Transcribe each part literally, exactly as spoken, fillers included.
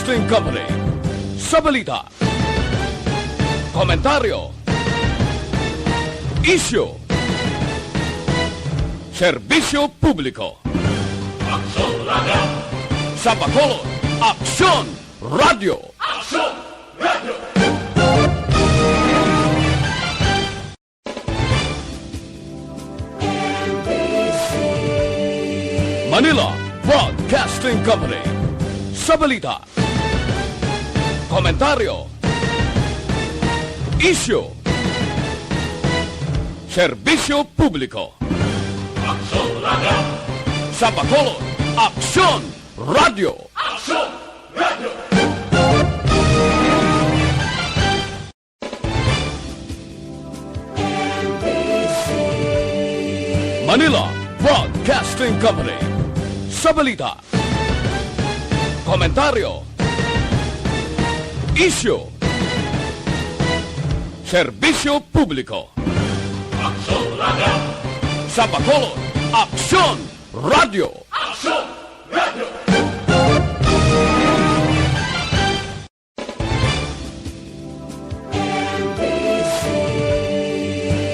Broadcasting Company. Sa balita, komentaryo, isyu, serbisyo publiko. Aksyon Radio! Sa Bacolod, Aksyon Radio! Aksyon Radio! Manila Broadcasting Company. Sa balita, komentaryo, isyu, serbisyo publiko. Aksyon Radio! Sa Bacolod, Aksyon Radio! Aksyon Radio! Manila Broadcasting Company. Sa balita, komentaryo, isyu, serbisyo publiko. Aksyon Radio! Sa Bacolod, Aksyon Radio! Aksyon Radio!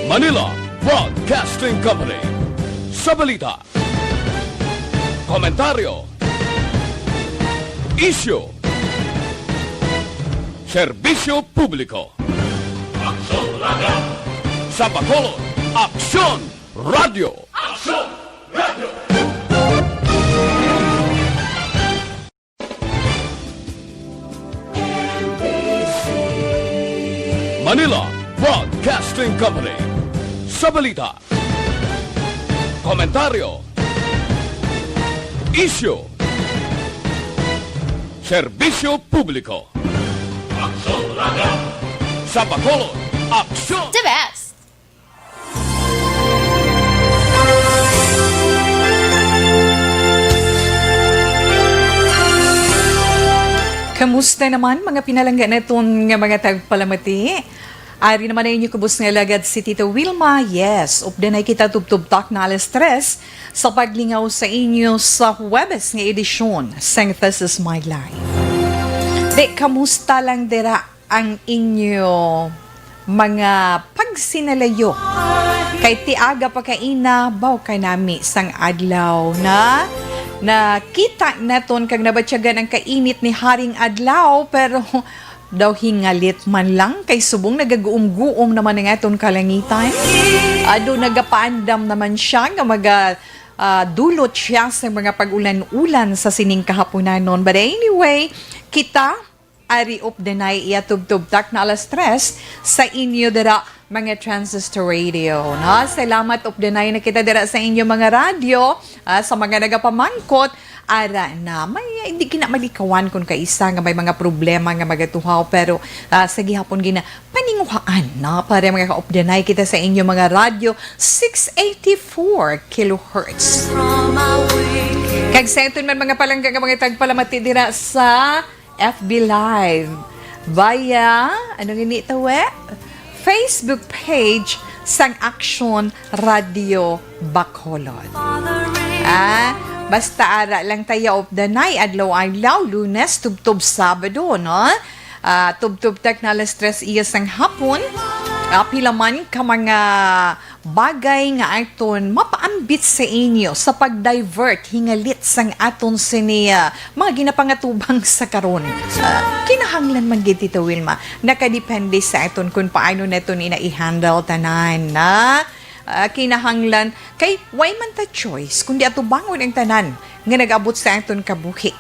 Manila Broadcasting Company. Sa balita, komentaryo, isyu, serbisyo publiko. Aksyon Radio! Sa Bacolod, Aksyon Radio! Aksyon Radio! Manila Broadcasting Company. Sa balita, komentaryo, isyu, serbisyo publiko. Aksyon Radio! Sa Bacolod, Aksyon! The best! Kamusta naman, mga pinalangga naton nga mga tagpalamati? Ari naman ang inyo kubos nga alagad si Tita Wilma. Yes, updanay kita tubtob tak na alas tres sa paglingaw sa inyo sa Huwebes nga edisyon sang This Is My Life. Di, kamusta lang dira ang inyo mga pagsinalayo? Kay ti aga pa kaina, baw kanami sang adlaw na nakita naton kag nabatyagan ang kainit ni Haring Adlaw, pero daw hingalit man lang kay subong nagaguom-guom naman ang aton kalangitan. Ado nagapaandam naman siya nga maga, ah, dulot siya sa mga pag-ulan-ulan sa sining kahapunanon. But anyway, kita ari updanay iya tubtob tak na alas tres sa inyo dira mga transistor radio, no? Salamat, updanay na kita dira sa inyo mga radyo, ah, sa mga nagapamangkot. Ara na, may, hindi kinamalikawan kung kaisa nga may mga problema nga magatuhaw, pero, ah, sa gihapon gina paninguhaan, no? Para mga kaupdanay kita sa inyo mga radyo, six eighty-four kilohertz. Kag sa aton man mga palangga nga mga tagpalamati dira sa F B Live via, ano gini ito, eh? Facebook page sang Aksyon Radio Bacolod. Ah, basta ara lang tayo updanay, adlaw-adlaw, Lunes, tubtob Sabado, no? Ah, tubtob tak na alas tres iya sang hapon. Ah, pila man ka mga bagay nga aton mapaambit sa inyo sa pag-divert hingalit sang aton sini, ah, mga ginapangatubang sa karon. Ah, kinahanglan man gid, Tita Wilma, nakadepende sa aton kung paano naton ina i-handle tanan na, ah, kinahanglan kay way man ta choice kundi atubangon ang tanan nga nag-abot sa aton kabuhi.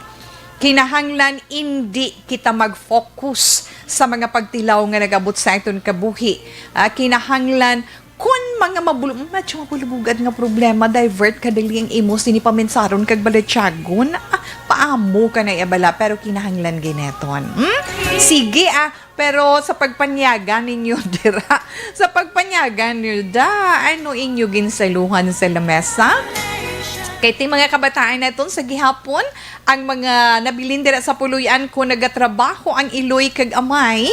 Kinahanglan indi kita mag-focus sa mga pagtilaw nga nag-abot sa aton kabuhi. Ah, kinahanglan kun mga mabul-, medyo mabulbugad nga problema, divert ka dali ang imo sini paminsaron kag balatyagon. Ah, paamo ka na, abala, pero kinahanglan gineton. Hmm? Sige, ah, pero sa pagpanyaga ninyo dira, sa pagpanyaga ninyo da, ano inyo ginsaluhan sa lamesa? Kay ti mga kabataan naton sa gihapon, ang mga nabilin dira sa Puluy-an, kon nagatrabaho ang iloy kag amay,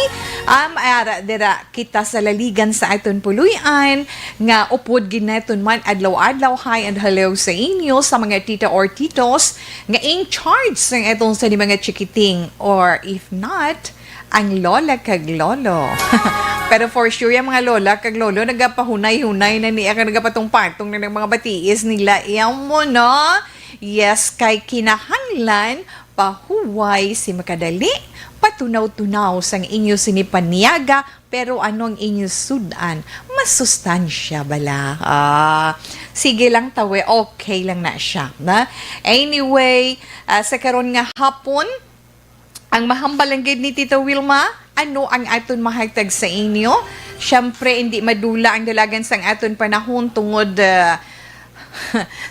um, ara dira kita sa laligan sa aton Puluy-an, nga upod gid naton man adlaw-adlaw. Hi and hello sa inyo, sa mga tita or titos nga in charge sa aton sa mga chikiting, or if not, ang lola kag lolo. Pero for sure, yung mga lola kag lolo, nagapahunay-hunay na niya, kag nagapatong-patong na ng mga batiis nila. Iyaw mo, no? Yes, kay kinahanglan, pahuway si makadali, patunaw-tunaw sang inyo sini paniaga, pero ano ang inyo sudan? Masustansya bala? Ah, sige lang tawe, okay lang na siya, na? Anyway, ah, sa karon nga hapon, ang mahambal lang gid ni Tita Wilma, ano ang aton mahatag sa inyo? Siyempre, hindi madula ang dalagan sang aton panahon tungod, ah,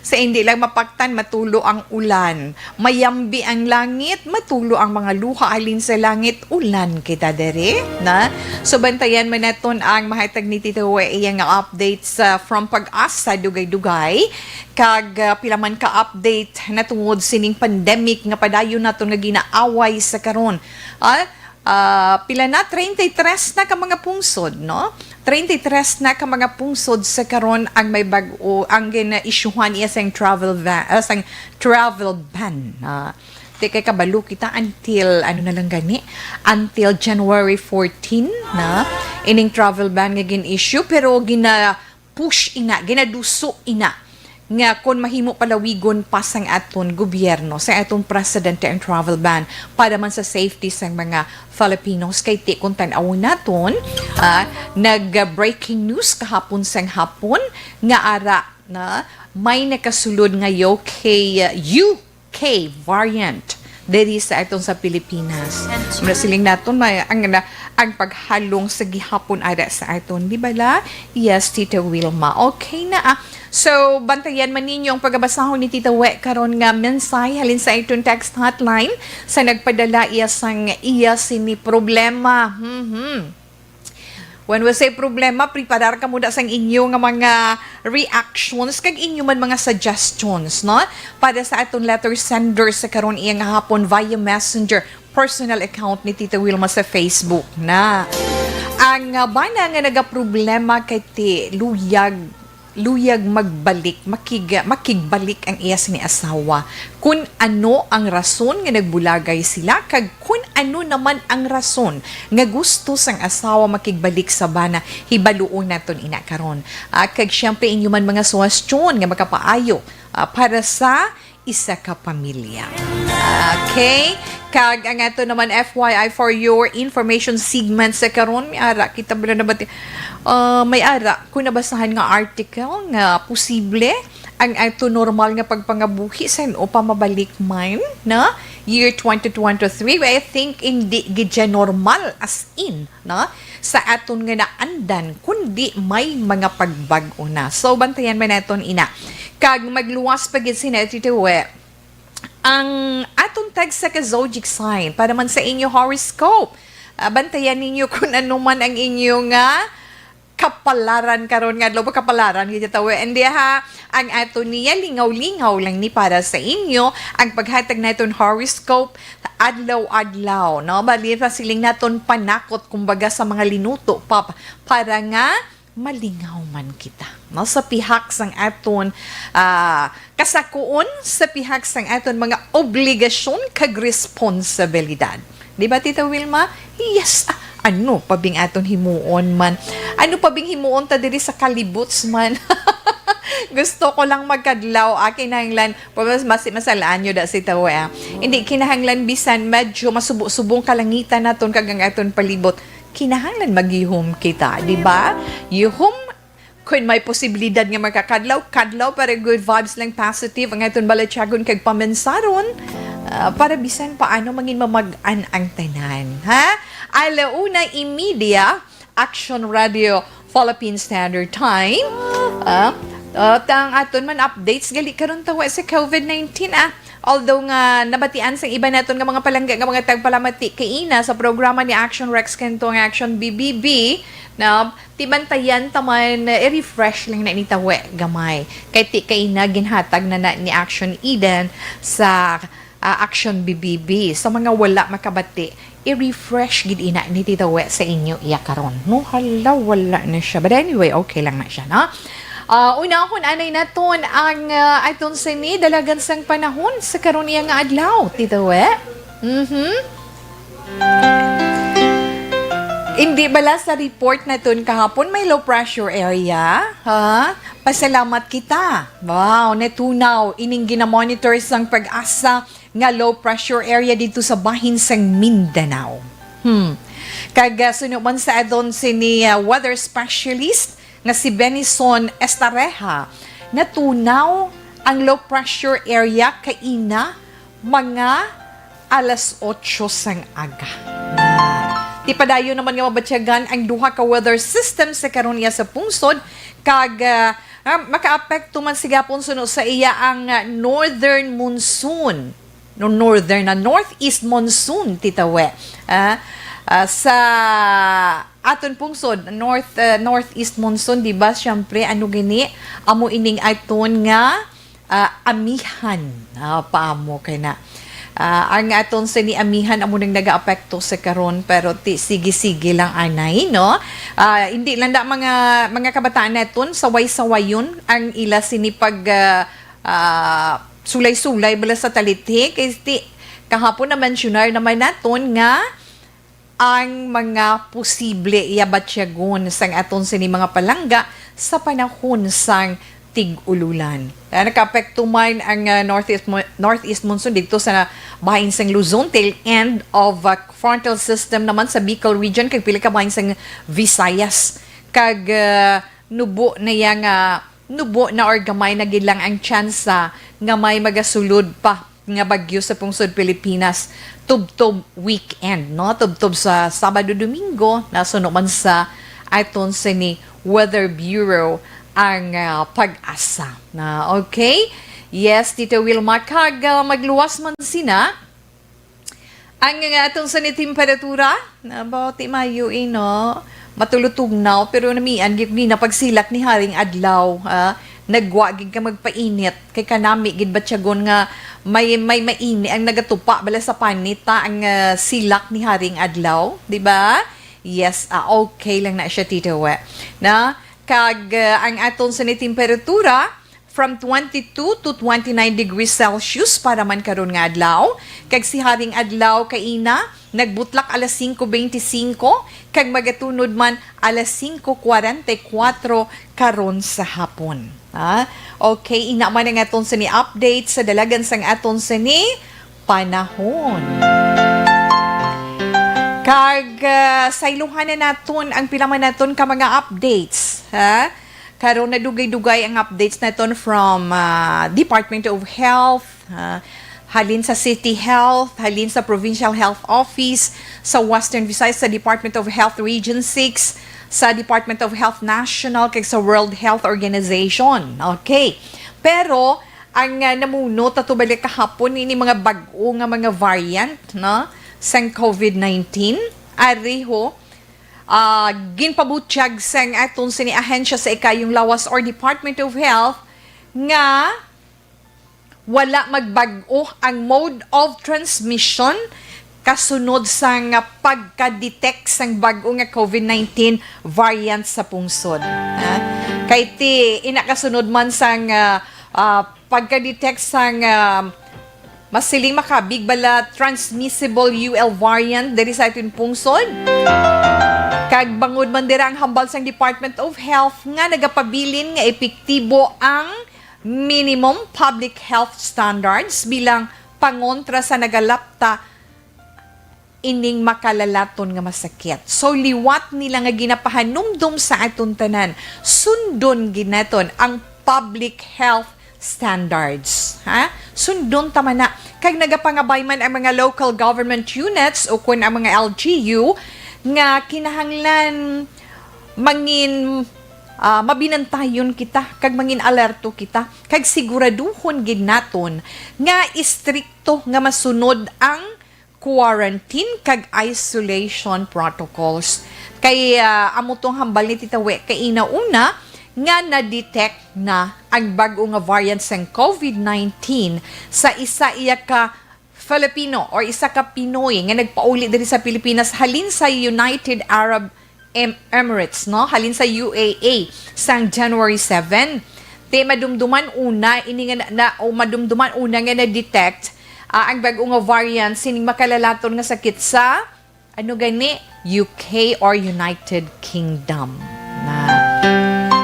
sa hindi lang mapaktan, matulo ang ulan. Mayambi ang langit, matulo ang mga luha halin sa langit, ulan kita dere, na? So, bantayan man naton ang mahatag ni Tita Wea nga updates, ah, from Pag-asa, Dugay-Dugay. Kag, ah, pila man ka update na tungod sining pandemic nga padayon naton nga ginaaway sa karon. Ah, ah, pila na? Treinta y tres na ka mga pungsod, no? Treinta y tres na ka mga pungsod sa karon ang may bag-o, ang gina-issuehan iya sang travel ban, ah, sang travel ban. Ah, di kay kabalo kita until, ano na lang gani, until January fourteen na ining travel ban nga gin-issue, pero gina push ina, ginaduso ina nga kon mahimo palawigon pa sang aton gobyerno, sa aton presidente ang travel ban para man sa safety sang mga Filipinos. Kay ti kung tan-awon naton, ah, nag-breaking news kahapon sang hapon nga ara na may nakasulod nga U K, U K variant diri sa aton sa Pilipinas. Mura siling naton may ang, ang paghalong sa gihapon ara sa aton, di bala? Yes, Tita Wilma. Okay na, ah. So, bantayan man ninyo ang pagabasahon ni Tita We karon nga mensahe halin sa aton text hotline sa nagpadala iya sang iya sini problema. Mhm. When we say problema, preparar ka muna sang inyo nga mga reactions kag inyo man mga suggestions, no? Para sa aton letter sender sa karon iya nga hapon via messenger, personal account ni Tita Wilma sa Facebook na. Ang, ah, bana nga nagaproblema kay ti luyag luyag magbalik, makig-, makigbalik ang iya sini asawa. Kun ano ang rason nga nagbulagay sila, kag kun ano naman ang rason nga gusto sang asawa makigbalik sa bana, hibaluon naton ina karon. Ah, kag siyempre, inyo man mga suwestyon nga makapaayo, ah, para sa isa ka pamilya. Okay? Kag ang ato naman F Y I for your information segment sa karon, may ara kita bala nabati-, ah, may ara ko nabasahan nga article nga posible ang ato normal nga pagpangabuhi sa upa mabalik man na year twenty twenty-three. I think hindi gid siya normal as in na sa aton nga naandan, kundi may mga pagbag-o na. So, bantayan man naton ina. Kag magluwas pa gid sina Tito We, ang aton tagsa ka zodiac sign para man sa inyo horoscope. Ah, bantayan ninyo kung ano man ang inyo nga kapalaran karon nga adlaw. Ba kapalaran gid ta we? Hindi ha, ang ato niya lingaw-lingaw lang ni para sa inyo ang paghatag naton horoscope adlaw-adlaw, no? Bali, pa siling naton panakot, kumbaga, sa mga linuto pa, para nga malingaw man kita, no? Sa pihak sang aton, ah, kasakuon, sa pihak sang aton mga obligasyon kag responsibilidad. Di ba, Tita Wilma? Yes. Ah, ano pa bing aton himuon man? Ano pa bing himuon ta diri sa kalibuts man? Gusto ko lang magkadlaw, ah, kinahanglan, pa mas, mas, masalaan nyo da si Tawe, ah. Hindi kinahanglan bisan medyo masubo-subong kalangitan naton kag ang aton palibot. Kinahanglan maghihom kita, di ba? Yuhom, kung may posibilidad nga makakadlaw, kadlaw para good vibes lang, positive ang aton balatyagon kag pamensaron, ah, para bisan paano mangin mamag-an ang tanan, ha? Alauna y media, Action Radio Philippine Standard Time. Ah, ah, tang aton man updates gali karon tawa sa covid nineteen, ah. Although nga nabatian sang iba naton nga mga palangga nga mga tagpalamati kaina sa programa ni Action Rex Kento ang Action B B B, na tibantayan ta man, eh, i-refresh lang na ni tawe gamay. Kay ti kaina ginhatag na, na ni Action Eden sa, ah, Action B B B. Sa mga wala makabati, i-refresh gid ina ni Tita We sa inyo iya karon. No, hala, wala na siya. But anyway, okay lang na siya, no? Ah, unahon anay naton ang, ah, aton sini dalagan sang panahon sa karon iya nga adlaw, Tita We. Mhm. Hindi bala sa report naton kahapon may low pressure area, ha? Pasalamat kita. Wow, natunaw ining ginamonitor sang Pag-asa nga low pressure area dito sa bahin sang Mindanao. Hmm. Kag, ah, suno man sa adon sini, ah, weather specialist nga si Benison Estareja, natunaw ang low pressure area kaina mga alas otso sang aga. Di padayon naman nga mabatyagan ang duha ka weather system sa karon iya sa pungsod, kag, ah, ah, makaapekto man sa gihapon suno sa iya ang, ah, northern monsoon. No, northern na, northeast monsoon, Tita We. Ah, ah, sa aton pungsod, north, ah, northeast monsoon, di ba? Siyempre, ano gini? Amo ining aton nga, ah, amihan. Ah, paamo kay na. Ah, ang aton sini amihan amo nang nagaapekto sa karon, pero ti, sige-sige lang anay, no? Ah, hindi lang da mga, mga kabataan naton, saway-sawayon ang ila sini pag, ah, ah, sulay-sulay bala sa talithi. Kay ti, kahapon na-mensionar naman naton nga ang mga posible iya batyagon sang aton sini mga palangga sa panahon sang tig-ululan. Ah, nakaapekto man ang, ah, northeast mo-, northeast monsoon dito sa bahin sang Luzon, tail end of, ah, frontal system naman sa Bicol region, kag pila ka bahin sang Visayas. Kag, ah, nubo na iya nga nubo na or gamay na gid lang ang tsansa nga may magasulod pa nga bagyo sa pungsod Pilipinas tubtob weekend, no? Tubtob sa Sabado, Domingo, nasuno man sa aton sini Weather Bureau ang, ah, Pag-asa. Na, okay? Yes, Tito Wilma, kag, ah, magluwas man sina. Ang nga atong sini temperatura, na ba, ti mayo, eh, no? Matulutugnaw, pero namian gyud ni na pagsilak ni Haring Adlaw, ha? Nagwa gid ka magpainit. Kay kanami gid batyagon nga may, may maini ang nagatupa bala sa panit, ta, ang, ah, silak ni Haring Adlaw, di ba? Yes, ah, okay lang na siya, Tito We. Na, kag, ah, ang aton sini temperatura, from twenty-two to twenty-nine degrees Celsius para man karon nga adlaw, kag si Haring Adlaw kaina nagbutlak alas singko beintisinko, kag magatunod man alas singko kwarenta y kuwatro karon sa hapon. Ha? Okay, ina man ang aton sini update sa dalagan sang aton sini panahon. Kag, ah, sayluhan na naton ang pila man naton ka mga updates, ha? Karon, nadugay-dugay ang updates naton from, ah, Department of Health, ah, halin sa City Health, halin sa Provincial Health Office, sa Western Visayas, sa Department of Health Region six, sa Department of Health National, kag sa World Health Organization. Okay. Pero, ang, ah, namuno ta tubali kahapon, ini mga bag-o nga mga variant, no, sang COVID nineteen, ariho, ah, ginpabutyag sang aton sini ahensya sa ikayong lawas or Department of Health nga wala magbag-o ang mode of transmission kasunod sang pagka-detect sang bag-o nga COVID nineteen variant sa pungsod. Ha? Kay ti, ina kasunod man sang, ah, ah, pagka-detect sang, ah, mas siling makabig bala transmissible U L variant diri sa aton pungsod. Kag bangod man dira ang hambal sang Department of Health nga nagapabilin nga epektibo ang minimum public health standards bilang pangontra sa nagalapta ining makalalaton nga masakit. So, liwat nila nga ginapahanumdom sa aton tanan, sundon gid naton ang public health standards. Ha? Sundon ta man na. Kag nagapangabay man ang mga local government units o kun ang mga L G U nga kinahanglan mangin ah, mabinantayon kita kag mangin-alerto kita kag siguraduhon gid naton nga istrikto nga masunod ang quarantine kag isolation protocols. Kay, ah, amo tong hambal ni Tita We kaina una nga na-detect na ang bag-o nga variant sang COVID nineteen sa isa iya ka Filipino or isa ka Pinoy nga nagpauli diri sa Pilipinas halin sa United Arab Em-, Emirates, no? Halin sa U A E sang January seven. Te madumduman una ini nga na, na- o madumduman una nga na-detect, ah, ang bag-o nga variant sining makalalaton nga sakit sa, ano gani, U K or United Kingdom. Na.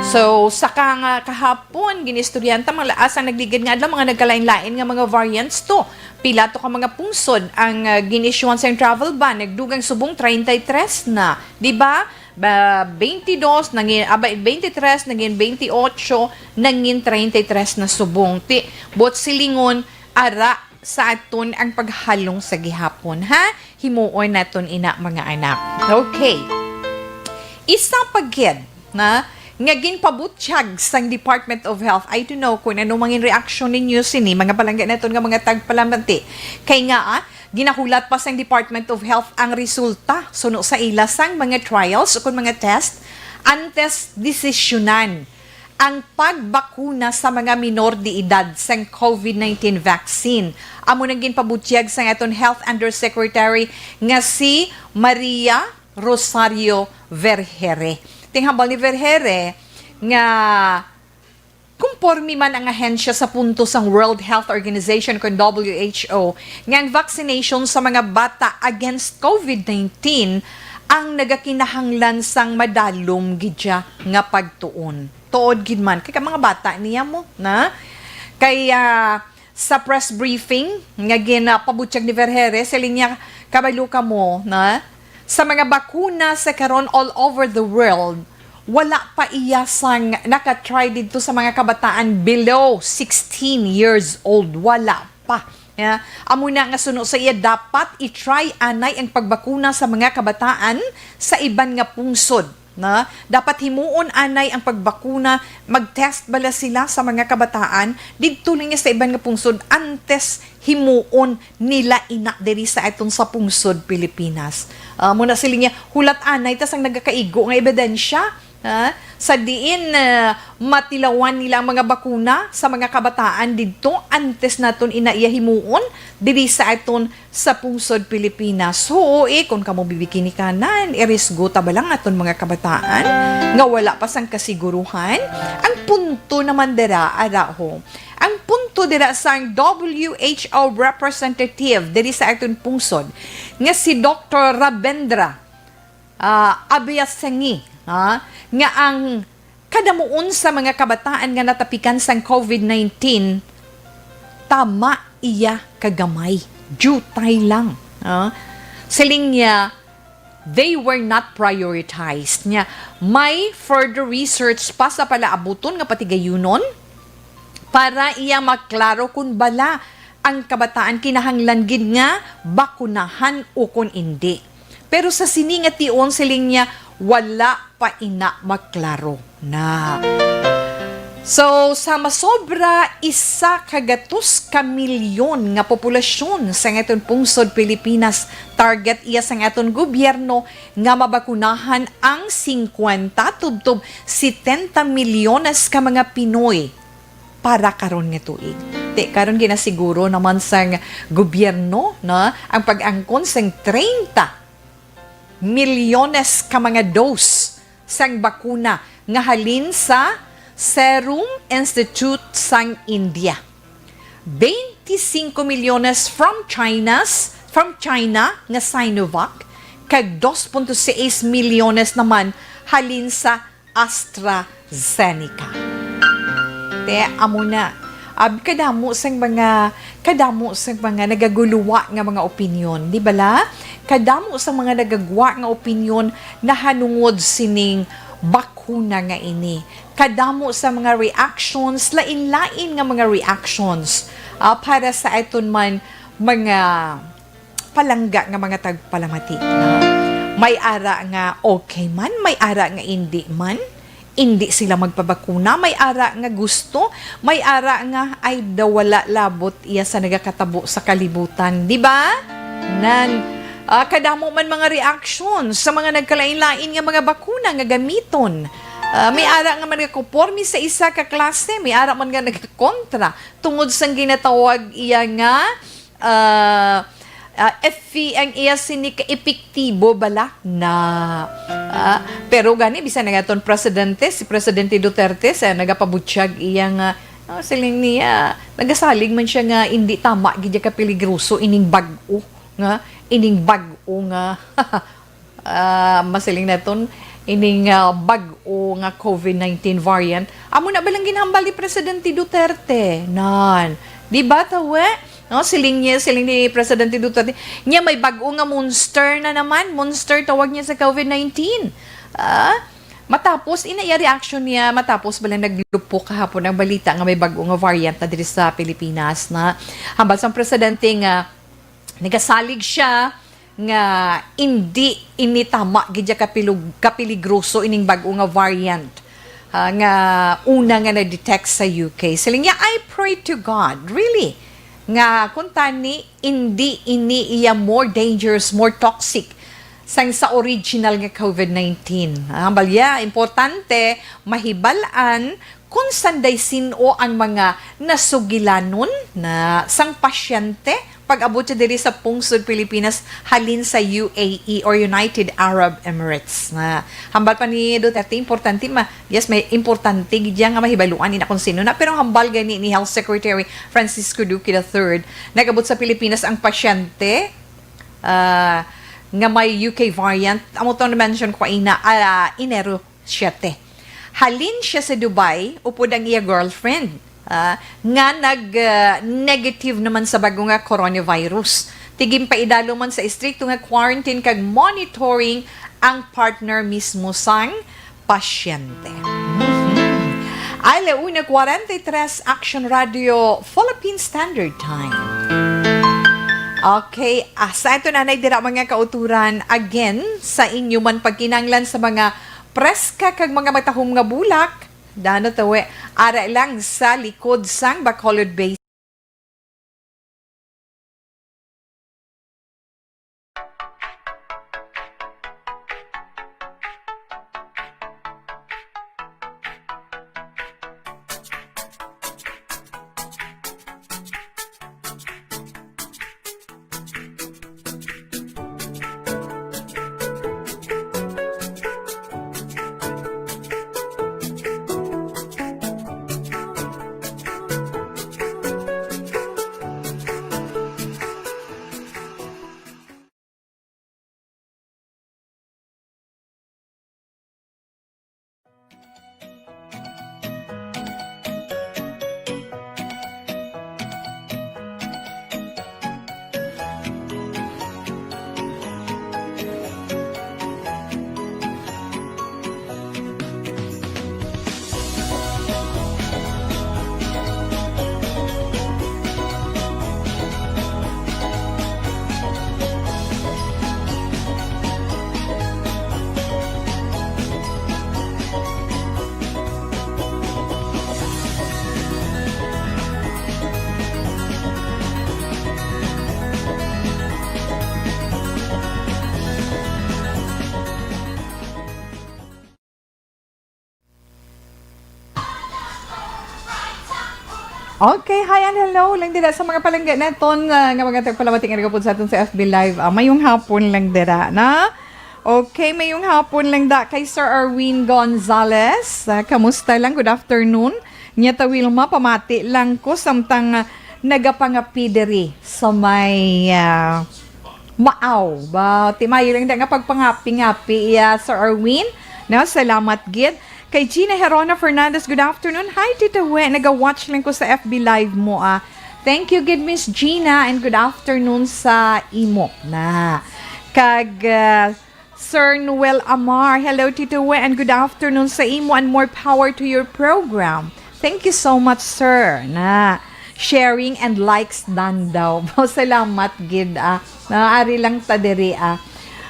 So, sa ka nga kahapon, ginistoryahan ta, mga laas ang nagligid nga adlaw, mga nagkalain-lain nga mga variants to. Pila to ka mga pungsod ang, ah, gin-issuehan sa travel ban, nagdugang subong treinta y tres na, di ba? Ba, twenty-dos nangin, aba, twenty-tres nangin twenty-eight, nangin treinta y tres na subong. Ti, buot silingon, ara sa aton ang paghalong sa gihapon, ha? Himuon naton ina, mga anak. Okay. Isa pa gid na nga ginpabutyag sang Department of Health. I don't know kung ano mangin reaksyon ninyo sini, mga palangga naton nga mga tagpalamati. Kay nga, ah, ginahulat pa sang Department of Health ang resulta suno sa ila sang mga trials o kung mga test antes desisyonan ang pagbakuna sa mga minor de edad sang COVID nineteen vaccine. Amo nang ginpabutyag sang aton Health Undersecretary nga si Maria Rosario Vergeire. Tinghambal ni Vergeire nga konporme man ang ahensya sa punto sang World Health Organization, kon W H O, nga ang vaccination sa mga bata against COVID nineteen ang nagakinahanglan sang madalom gid siya nga pagtuon. Tuod gid man kay ka mga bata niya mo na kay, ah, sa press briefing nga ginapabutyag ni Vergeire, siling niya, "Kabalo kamo na sa mga bakuna sa karon all over the world, wala pa iya sang naka-try didto sa mga kabataan below sixteen years old. Wala pa." Ya, amo na nga suno sa iya, dapat i-try anay ang pagbakuna sa mga kabataan sa iban nga pungsod. Na, dapat himuon anay ang pagbakuna, mag-test bala sila sa mga kabataan didto lang sa iban nga pungsod antes himuon nila ina diri sa aton sa pungsod Pilipinas. Ah, muna sila niya, hulat anay tas ang nagakaigo nga ebidensya, ha? Sa diin, ah, matilawan nila ang mga bakuna sa mga kabataan didto antes naton ina iya himuon diri sa aton sa pungsod Pilipinas. Huo, eh, kung kamo bibikini kanan, irisgo ta ba lang aton mga kabataan nga wala pa sang kasiguruhan? Ang punto naman dira, ara ho, ang punto dira sang W H O representative diri sa aton pungsod nga si Doktor Ravindra, ah, Abiyasengi, ha, nga ang kadamuon sa mga kabataan nga natapikan sang COVID nineteen, tama iya kagamay. Diutay lang. Ah, siling niya, they were not prioritized. Niya, may further research pa sa palaabuton nga patigayunon para iya maklaro kung bala ang kabataan kinahanglan gid nga bakunahan o kung indi. Pero sa sini nga tion, siling niya, wala pa ina maklaro na. So, sa masobra isa ka gatos ka milyon nga populasyon sa aton pungsod Pilipinas, target iya sang aton gobyerno nga mabakunahan ang singkwenta tubtob setenta milyones ka mga Pinoy para karon nga tuig. Ti, karon ginasiguro naman sang gobyerno, no, ang pag-angkon sang treinta milyones ka mga dose sang bakuna nga halin sa Serum Institute sang India. Twenty-cinco milyones from China's, from China nga Sinovac, kag dos punto seis milyones naman halin sa AstraZeneca. Te, amo na. Ab, kadamo sang mga, kadamo sang mga nagaguluwa nga mga opinyon, di bala? Kadamo sa mga nagagwa nga opinyon nahanungod sining bakuna nga ini. Kadamo sa mga reactions, lain-lain nga mga reactions, ah, para sa aton man mga palangga nga mga tagpalamati, no? May ara nga okay man, may ara nga indi man. indi sila magpabakuna. May ara nga gusto, may ara nga ay daw wala labot iya sa nagakatabo sa kalibutan, di ba? Nan, ah, kadamo man mga reaksyon sa mga nagkalain-lain nga mga bakuna nga gamiton. Ah, may ara nga mga konforme sa isa ka klase, may ara man nga nagkontra tungod sang ginatawag iya nga, ah, ah, effi-, ang iya sini ka epektibo bala na. Ah, pero gani, bisan nga aton presidente, si Presidente Duterte, sa nagapabutyag iya nga, ah, siling niya, nagasalig man siya nga hindi tama gid ka peligroso ining bag-o nga, ining bag-o nga ah, masiling naton, ining, ah, bag-o nga covid nineteen variant, amo na ba lang ginhambal ni Presidente Duterte? Nan, di ba, tawe? No, siling niya, siling ni Presidente Duterte, niya may bag-o nga monster na naman, monster tawag niya sa covid nineteen. Ah, matapos, ina iya reaction niya, matapos ba lang naglupok kahapon ang balita nga may bag-o nga variant na diri sa Pilipinas na hambal sang presidente nga nagasalig siya nga indi ini tama gid ya kapilug-, kapiligroso ining bag-o nga variant, ah, nga una nga na-detect sa U K. Siling niya, "I pray to God, really, nga kuntani indi ini iya more dangerous, more toxic sang sa original nga covid nineteen." Ah, hambal niya, importante mahibal-an kon sanday sin-o ang mga nasugilanon na sang pasyente pag-abot siya diri sa pungsod Pilipinas halin sa U A E or United Arab Emirates. Na hambal pa ni Duterte, importante ma-, yes, may importante gid yan nga mahibaluan nina kung sino na, pero hambal gani ni Health Secretary Francisco Duque the third, nag-abot sa Pilipinas ang pasyente, ah, nga may U K variant, amo tong na-mention ko ina, ah, Enero siyete. Halin siya sa Dubai, upod ang iya girlfriend, ah, nga nag, ah, negative naman sa bago nga coronavirus. Ti ginpaidalo man sa estrikto nga quarantine kag monitoring ang partner mismo sang pasyente. Mhm. Ala una kwarenta y tres, Action Radio Philippine Standard Time. Okay, ah, sa ato nanay dira mga kauturan, again, sa inyo man pagkinanglan sa mga preska kag mga matahom nga bulak, dano tawe, ara lang sa likod sang Bacolod Bay. Okay, hi and hello lang dira sa mga palangga naton, ah, nga mga tagpalamati nga nagapod sa aton sa F B Live. Ah, mayong hapon lang dira, na? Okay, mayong hapon lang da kay Sir Arwin Gonzalez. Ah, kamusta lang? Good afternoon. Nya ta Wilma, pamati lang ko samtang, ah, nagapangapi diri sa may, ah, Maaw. Ba, ti maayo lang da nga pagpangapi-ngapi, iya, Sir Arwin. No, salamat gid. Kay Gina Herona Fernandez, good afternoon. Hi, Tita We. Naga-watch lang ko sa F B Live mo, ah. Thank you gid, Miss Gina, and good afternoon sa imo na. Kag, ah, Sir Noel Amar, hello, Tito We, and good afternoon sa imo, and more power to your program. Thank you so much, sir, na sharing and likes done daw. Salamat gid, ah. Naari lang ta diri, ah.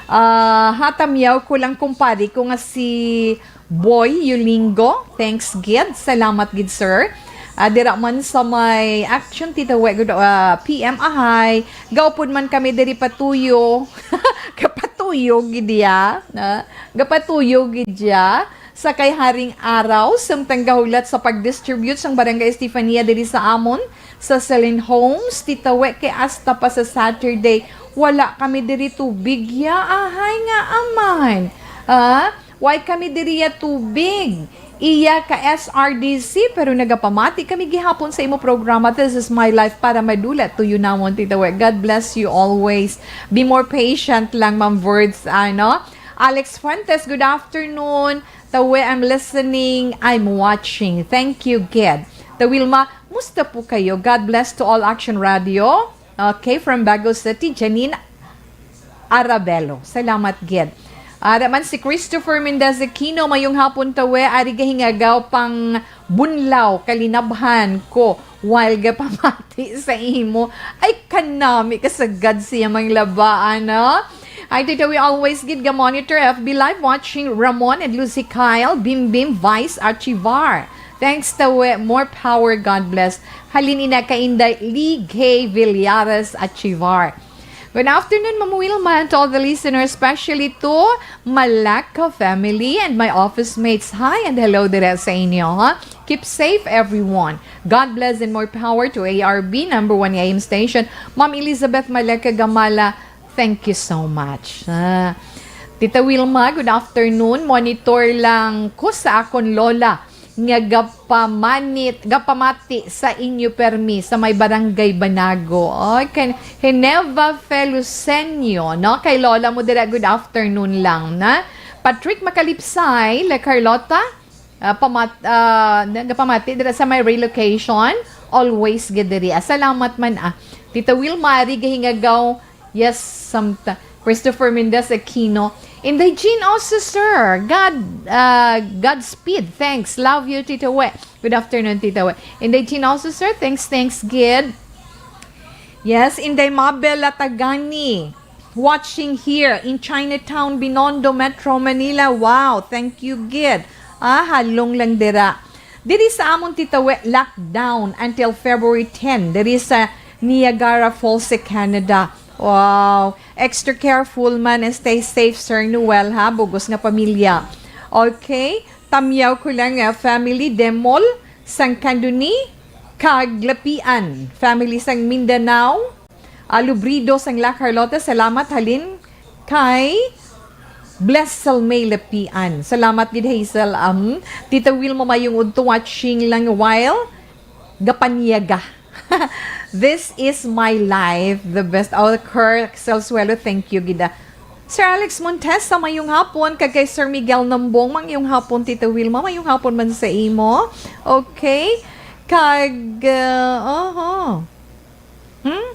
Ah, hatamyaw ko lang kumpare ko nga si Boy Yulingo. Thanks gid. Salamat gid, sir. Ah, dira man sa may Action Tita We, good, ah, P M Ahay. Gaupod man kami diri patuyo. Kapatuyo gid ya, na? Gapatuyo gid ya. Sa kay Haring Araw, samtang gahulat sa pag-distribute sang Barangay Estefania diri sa amon, sa Celine Homes, Tita We, kay hasta pa sa Saturday, wala kami diri tubig ya, ahay nga aman. Ah, why kami diri ya tubig? Iya ka S R D C, pero nagapamati kami gihapon sa imo programa, This Is My Life, para madula to you namon, Tita We. God bless you always. Be more patient lang, Ma'am Verds, ano? Alex Fuentes, good afternoon. Tawe, I'm listening, I'm watching. Thank you, Ged. Ta Wilma, musta po kayo? God bless to all Action Radio. Okay, from Bago City, Janine Arabelo. Salamat, Ged. Ara man si Christopher Mendez Aquino, mayong hapon, Tawe, ari gahingagaw pang bunlaw, kalinabhan ko, while gapamati sa imo. Ay, kanami ka sa God siya manglabaan, no? Ay, Tita, we always gid ga monitor F B Live watching Ramon and Lucy Kyle, Bim Bim, Vice, Archivar. Thanks, Tawe. More power. God bless. Halin ina kay Inday Lee Gay Villares Archivar. Good afternoon, Ma'am Wilma, and to all the listeners, especially to Malacca family and my office mates. Hi and hello dira sa inyo, ha? Keep safe, everyone. God bless and more power to A R B, number one A M station. Ma'am Elizabeth Malacca Gamala, thank you so much. Ah, Tita Wilma, good afternoon. Monitor lang ko sa akon lola nga gapamanit, gapamati sa inyo permi sa may barangay Banago. Oy, kan Geneva Felucenio, no? Kay lola mo dira, good afternoon lang, na? Patrick Macalipsay, La Carlota, ah, pamat-, ah, nagapamati dira sa may relocation. Always gid diri. Ah, salamat man, ah. Tita Wilma, ari gahingagaw, yes, samta. Christopher Mendez Aquino. Inday Jean also, sir. God, ah, Godspeed. Thanks. Love you, Tita We. Good afternoon, Tita We. Inday Jean also, sir. Thanks, thanks, gid. Yes, Inday Mabel Latagani. Watching here in Chinatown, Binondo, Metro Manila. Wow, thank you, gid. Ah, halong lang dira. Diri sa amon, Tita We, lockdown until February ten. Diri sa Niagara Falls, sa Canada. Wow. Extra careful man and stay safe, Sir Noel, ha? Bugos nga pamilya. Okay. Tamyaw ko lang, ah, family, Demol, sang Candoni, kag Lapian. Family sang Mindanao, ah, Lubrido sang La Carlota. Salamat, halin kay Bless Salmay Lapian. Salamat gid, Hazel. Um, Tita Wilma, mayong udto, watching lang while gapanyaga. This is my life, the best. Oh, Kerr Salsuelo, thank you gid, ah. Sir Alex Montesa, mayong hapon. Kag kay Sir Miguel Nambong, mayong hapon, Tita Wilma. Mayong hapon man sa imo. Okay. Kag, ah, oho. Hmm?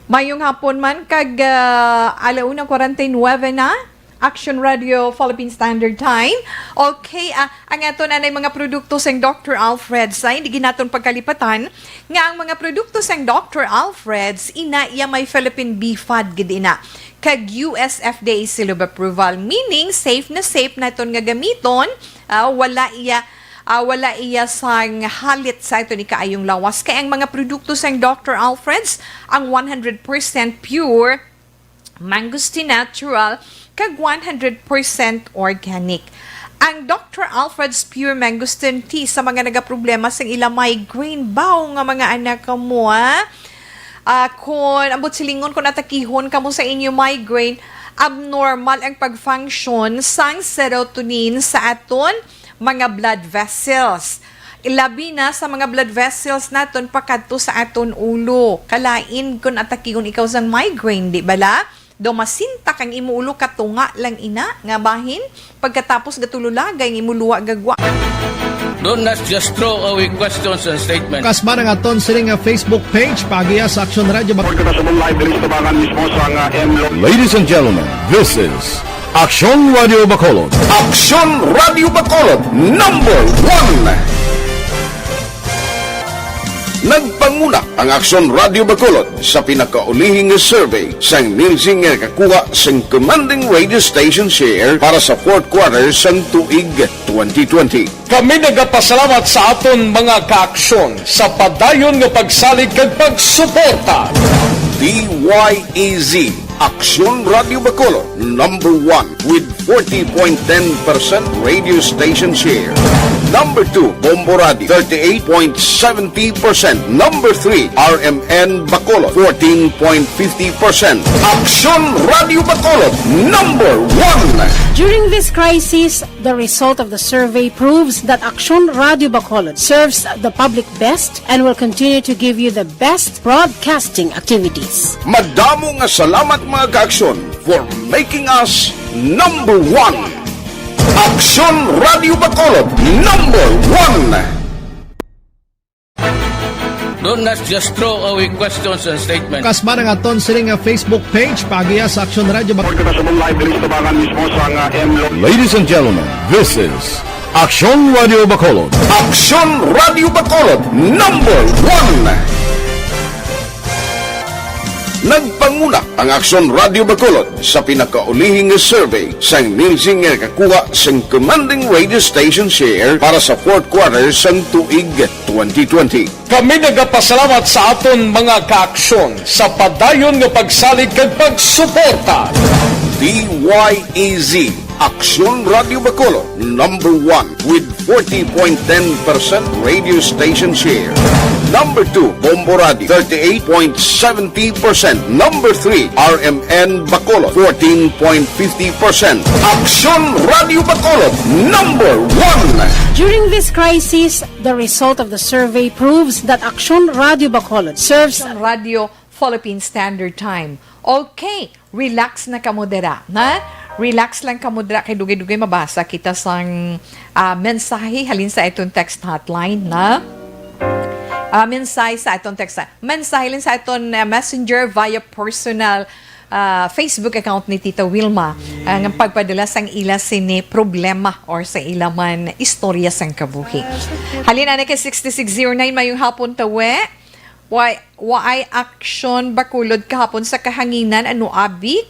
Mayong hapon man. Kag, ah, ala una kwarenta y nuebe na. Action Radio Philippine Standard Time. Okay, ah, ang aton anay mga produkto sang Doctor Alfred's, ay, hindi gid naton pagkalipatan nga ang mga produkto sang Doctor Alfred's, ina iya may Philippine B fad gid ina, kag U S F D A seal of approval, meaning safe na safe naton nga gamiton, ah, wala iya, ah, wala iya sang halit sa aton ikaayong lawas, kay ang mga produkto sang Doctor Alfred's, ang one hundred percent pure mangosteen natural, kag one hundred percent organic. Ang Doctor Alfred's Pure Mangosteen Tea sa mga nagaproblema sa ila migraine. Baw nga mga anak kamo, ha? Ah, kun, ambot silingon, kun atakihon kamo sa inyo migraine, abnormal ang pag-function sang serotonin sa aton mga blood vessels. Ilabi na sa mga blood vessels naton pakadto sa aton ulo. Kalain kun atakihon ikaw sang migraine, di bala? Daw masintak ang imo ulo, katunga lang ina nga bahin. Pagkatapos, gatululagay ang imo luha, gagwa. Don't not just throw away questions and statements. Kasman ang aton sini nga Facebook page, paagiya sa Action Radio Bac- Kita sa live diri sa tabangan mismo sa nga M Lo. Ladies and gentlemen, this is Action Radio Bacolod. Action Radio Bacolod, number one. Nagpanguna ang Aksyon Radio Bacolod sa pinakaulihing survey sang Nielsen nga nakakuha sang commanding radio station share para sa fourth quarter sang tuig twenty twenty. Kami nagapasalamat sa aton mga kaaksyon sa padayon nga pagsalig kag pagsuporta. D Y E Z, Aksyon Radio Bacolod, number one with forty point ten percent radio station share. Number two, Bombo Radio, thirty-eight point seventy percent. Number three, R M N Bacolod, fourteen point fifty percent. Aksyon Radio Bacolod, number one. During this crisis, the result of the survey proves that Aksyon Radio Bacolod serves the public best and will continue to give you the best broadcasting activities. Madamo nga salamat, mga kaaksyon, for making us number one. Aksyon Radio Bacolod, number one. Don't not just throw away questions and statements. Kasbara nga aton sini nga Facebook page, paagiha sa Aksyon Radio Bacolod. Kita sa live, release tabangan mismo sa nga M Lo. Ladies and gentlemen, this is Aksyon Radio Bacolod. Aksyon Radio Bacolod, number one. Nagpanguna ang Aksyon Radio Bacolod sa pinakaulihing survey sang Nielsen nga nakakuha sang commanding radio station share para sa fourth quarter sang tuig twenty twenty. Kami nagapasalamat sa aton mga kaaksyon sa padayon nga pagsalig kag pagsuporta. D Y E Z, Aksyon Radio Bacolod, number one with forty point ten percent radio station share. Number two, Bombo Radio, thirty-eight point seventy percent. Number three, R M N Bacolod, fourteen point fifty percent. Aksyon Radio Bacolod, number one. During this crisis, the result of the survey proves that Aksyon Radio Bacolod serves Aksyon Radio Philippine Standard Time. Okay, relax na kamo dira, na? Relax lang kamo dira kay dugay-dugay mabasa kita sang, ah, mensahe halin sa aton text hotline, na? Ah, mensahe sa aton text, mensahe halin sa aton, ah, messenger via personal, ah, Facebook account ni Tita Wilma, ah, nga pagpadala sang ila sini problema or sa ila man istorya sang kabuhi. Halin na kay sixty-six zero nine, mayong hapon, tawe. Why, waay Aksyon Bacolod kahapon sa kahanginan, ano, abi?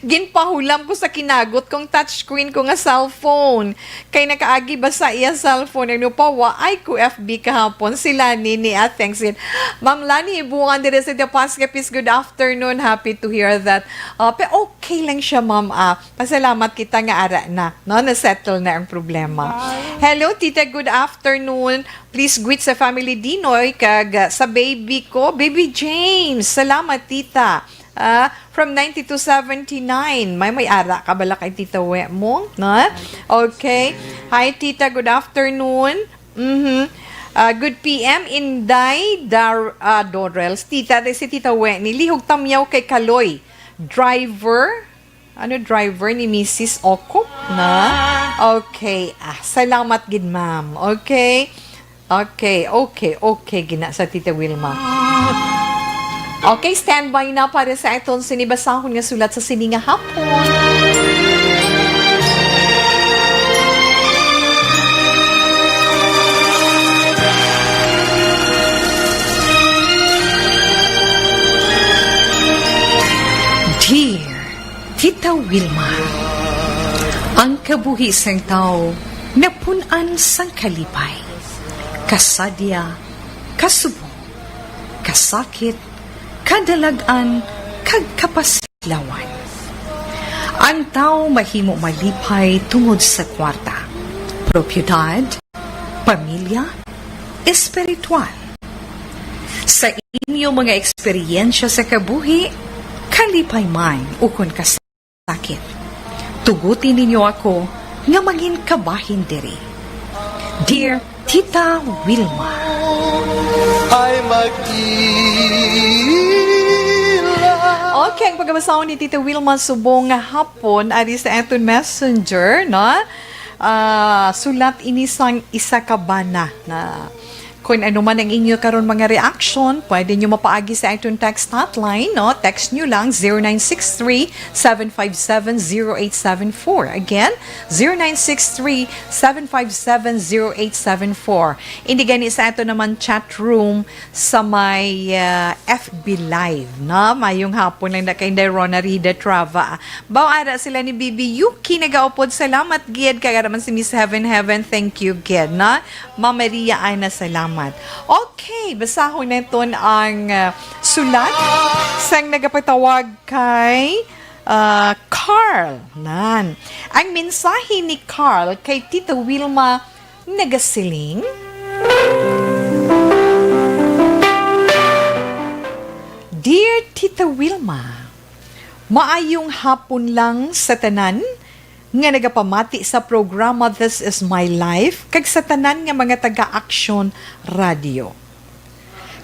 Ginpahulam ko sa kinagot kong touchscreen ko nga cellphone. Kay nakaagi ba sa iya cellphone? Ano pa, waay ko F B kahapon. Si Lani ni, ah, thanks, gid. Ma'am Lani Ibuan, diri sa De Paz, Capiz, good afternoon. Happy to hear that. Ah, pe, okay lang siya, ma'am. Ah, pasalamat kita nga ara na, no? Na-settle na ang problema. Hello, tita. Good afternoon. Please greet sa family Dinoy kag, ah, sa baby ko, Baby James. Salamat, tita. Ah, from ninety-two seventy-nine. May, may ara ka bala kay Tita We mo, no? Okay. Hi, Tita. Good afternoon. Mhm. Ah, good P M, Inday Dar-, ah, Dorels. Tita, si Tita We, nilihog tamyaw kay Kaloy. Driver? Ano, driver ni Missus Okop na? Okay. Ah, salamat gid, ma'am. Okay. Okay, okay, okay, gina sa Tita Wilma. Okay, standby na para sa aton sini basahon nga sulat sa sini nga hapon. Dear Tita Wilma, ang kabuhi sang tawo napun-an sang kalipay, kasadya, kasubong, kasakit, kadalag-an, kag kapasidlawan. Ang tawo mahimo malipay tungod sa kwarta, propiedad, pamilya, espiritual. Sa inyo mga eksperyensya sa kabuhi, kalipay man ukon kasakit, tuguti ninyo ako nga mangin kabahin diri. Dear Tita Wilma. Ay, mag-ila. Okay, ang pagkabasahon ni Tita Wilma subong nga hapon ari sa aton messenger, no? Ah, sulat ini sang isa ka bana na Kung ano man ang inyo karon mga reaction, pwede nyo mapaagi sa aton text hotline, no? Text nyo lang zero nine six three, seven five seven, zero eight seven four. Again, zero nine six three, seven five seven, zero eight seven four. Indi gani sa ato naman chat room sa may, ah, F B Live, no? Mayong hapon lang na kay Inday Rona Rida Trava. Baw ara sila ni Bibi Yuki nagaupod. Salamat gid. Kag ara man si Miss Heaven Heaven. Thank you gid, no? Ma'am Maria Ana, salamat. Okay, basahon naton ang, ah, sulat sang nagapatawag kay, ah, Carl. Nan. Ang mensahe ni Carl kay Tita Wilma nagasiling, Dear Tita Wilma, maayong hapon lang sa tanan nga nagapamati sa programa This Is My Life kag sa tanan nga mga taga-Aksyon Radio.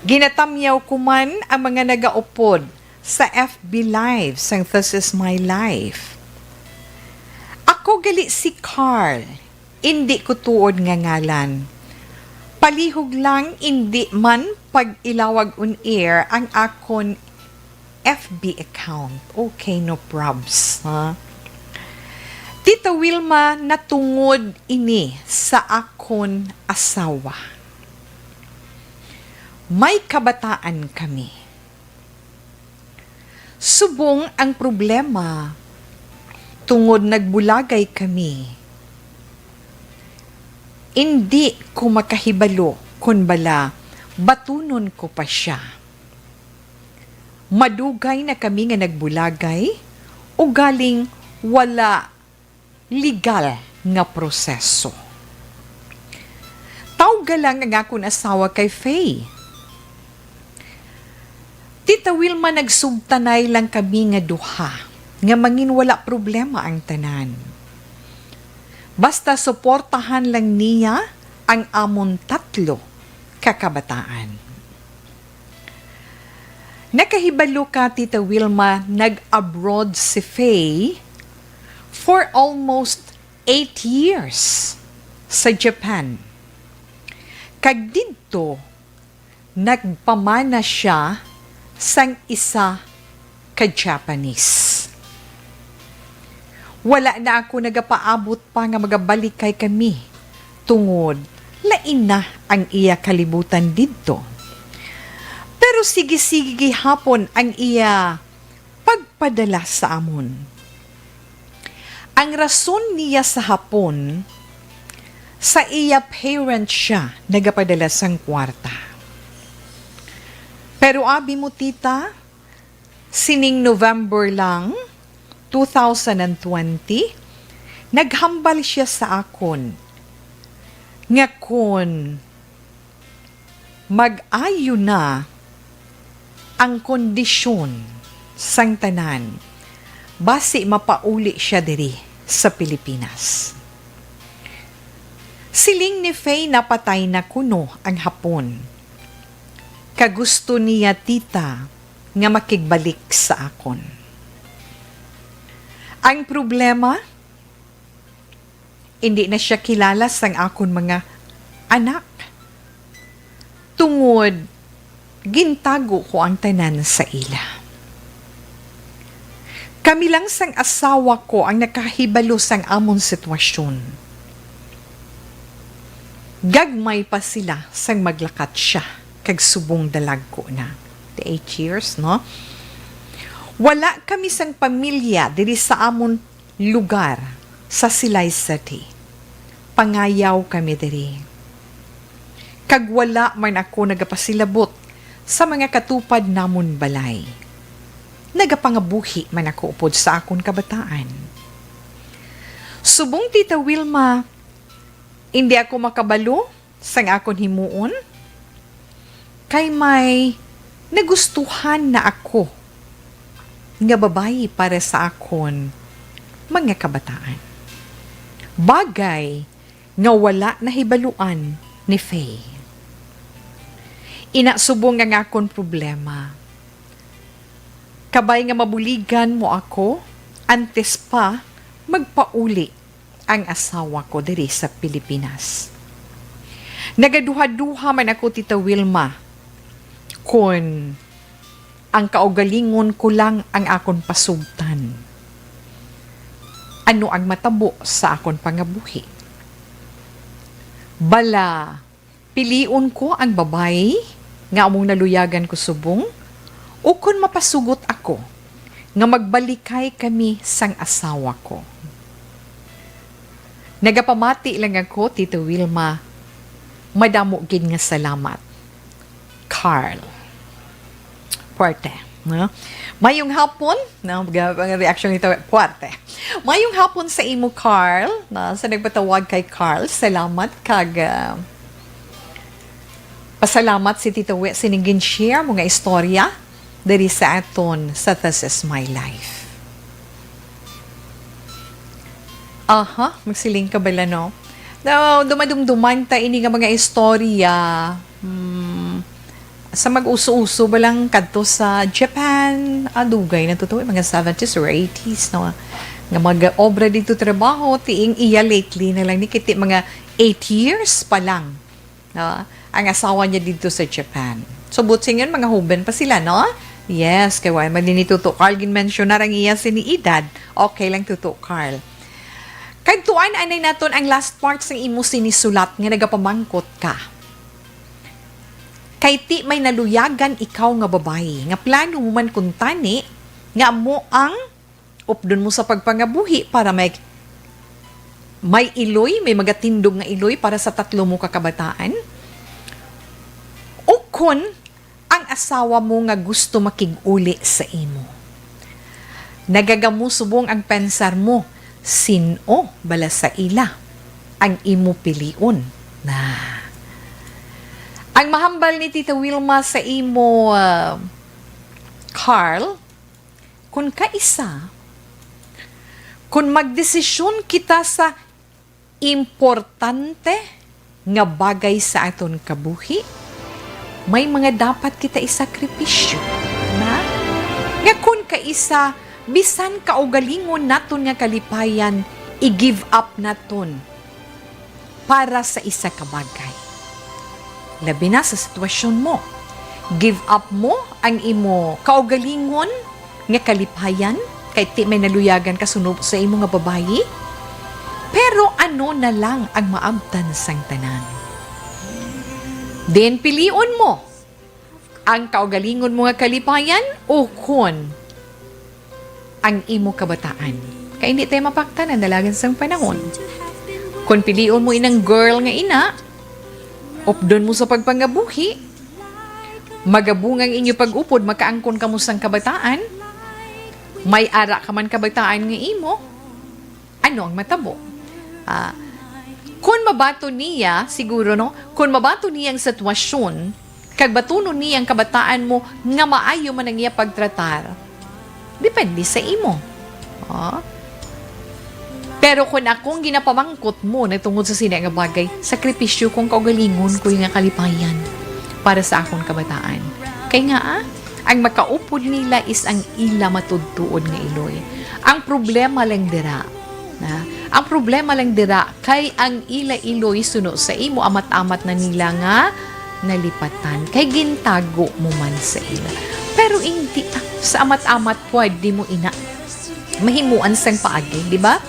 Ginatamyaw ko man ang mga nagaupod sa F B Live sang This Is My Life. Ako gali si Carl, indi ko tuod nga ngalan. Palihog lang, indi man pag-ilawag on air ang akon F B account. Okay, no probs, ha? Tita Wilma, natungod ini sa akon asawa. May kabataan kami. Subong ang problema, tungod nagbulagay kami, indi ko makahibalo kon bala batunon ko pa sia. Madugay na kami nga nagbulagay, ugaling wala legal nga proseso. Tawga lang ang akon asawa kay Faye. Tita Wilma, nagsugtanay lang kami nga duha nga mangin wala problema ang tanan. Basta suportahan lang niya ang amon tatlo ka kabataan. Nakahibalo ka, Tita Wilma, nag-abroad si Faye for almost eight years sa Japan. Kag didto, nagpamana sia sang isa ka Japanese. Wala na ako nagapaabot pa nga magabalikay kami, tungod lain na ang iya kalibutan didto. Pero sige-sige gihapon ang iya pagpadala sa amon. Ang rason niya sa Hapon, sa iya parent siya nagapadala sang kwarta. Pero abi mo, tita, sining November lang, two thousand and twenty, naghambal siya sa akon nga kon mag-ayo na ang kondisyon sang tanan, basi mapauli sia diri sa Pilipinas. Siling ni Faye, napatay na kuno ang Hapon. Kag gusto niya, tita, nga makigbalik sa akon. Ang problema, indi na sia kilala sang akon mga anak, tungod gintago ko ang tanan sa ila. Kami lang sang asawa ko ang nakahibalo sang amon sitwasyon. Gagmay pa sila sang maglakat sia, kag subong dalagko na. The eight years, no? Wala kami sang pamilya diri sa amon lugar sa Silay City. Pangayaw kami diri. Kag wala man ako nagapasilabot sa mga katupad namon balay. Nagapangabuhi man ako upod sa akon kabataan. Subong, Tita Wilma, indi ako makabalo sang akon himuon, kay may nagustuhan na ako nga babayi para sa akon mga kabataan. Bagay nga wala nahibaluan ni Faye. Ina, subong ang akon problema. Kabay nga mabuligan mo ako antes pa magpauli ang asawa ko diri sa Pilipinas. Nagaduha-duha man ako, Tita Wilma, kon ang kaugalingon ko lang ang akon pasugtan. Ano ang matabo sa akon pangabuhi? Bala, pilion ko ang babayi nga among naluyagan ko subong, ukon mapasugot ako nga magbalikay kami sang asawa ko? Nagapamati lang ako, Tita Wilma. Madamo gid nga salamat. Carl. Puwerte, no? Mayong hapon, no? Mga, mga reaction nito, puwerte. Mayong hapon sa imo, Carl, no? Sa nagpatawag kay Carl, salamat kag, ah, pasalamat si Tita Wi sining gin-share mo nga istorya diri sa aton sa This Is My Life. Aha, magsiling ka bala, no? Daw, dumadumduman ta ini nga mga istorya. Hmm, sa mag-uso-uso ba lang kadto sa Japan? Ah, dugay na to, to, mga seventies or eighties, no? Nga mag-obra dito trabaho, tiing iya lately na lang ni kiti mga eight years pa lang, no? Ang asawa niya dito sa Japan. So, buot silingon, mga huben pa sila, no? Yes, kay wala man din ni Tuto Carl gin-mention na ang iya sini edad. Okay lang, Tuto Carl. Kadtuan anay naton ang last part sang imo sini sulat nga nagapamangkot ka. Kay ti may naluyagan ikaw nga babayi, nga plano mo man kuntani nga amo ang updon mo sa pagpangabuhi para may, may iloy, may magatindog nga iloy para sa tatlo mo ka kabataan? Ukon ang asawa mo nga gusto makig-uli sa imo? Nagagamo subong ang pensar mo, sin-o bala sa ila ang imo pilion? Na. Ang mahambal ni Tita Wilma sa imo, ah, Carl, kun kaisa, kun magdesisyon kita sa importante nga bagay sa aton kabuhi, may mga dapat kita isakripisyo, na? Nga kun kaisa, bisan kaugalingon naton nga kalipayan, i-give up naton para sa isa ka bagay. Labi na sa sitwasyon mo. Give up mo ang imo kaugalingon nga kalipayan, kay ti may naluyagan ka suno sa imo nga babayi? Pero ano na lang ang maabtan sang tanan? Din pilion mo ang kaugalingon mo nga kalipayan ukon ang imo kabataan. Kay hindi tayo mapaktan ang dalagan sang panahon. Kung pilion mo inang girl nga ina, updon mo sa pagpangabuhi, magabunga ang inyo pag-upod, makaangkon kamo sang kabataan, may ara ka man kabataan nga imo, ano ang matabo? Ah, kung mabaton niya, siguro, no? Kung mabaton niya ang sitwasyon, kag batunon niya ang kabataan mo nga maayo man ang iya pagtratar, depende sa imo. Ah. Pero kung akong ginapamangkot mo na tungod sa sini nga bagay, sakripisyo kong kaugalingon ko nga kalipayan para sa akon kabataan. Kay nga, ah, ang makaupod nila is ang ila matudtuod nga iloy. Ang problema lang dira, na, ang problema lang dira kay ang ila iloy suno sa imo amat-amat na nila nga nalipatan, kay gintago mo man sa ila. Pero hindi, ah, sa amat-amat pwede mo ina mahimuan sang paagi, di ba?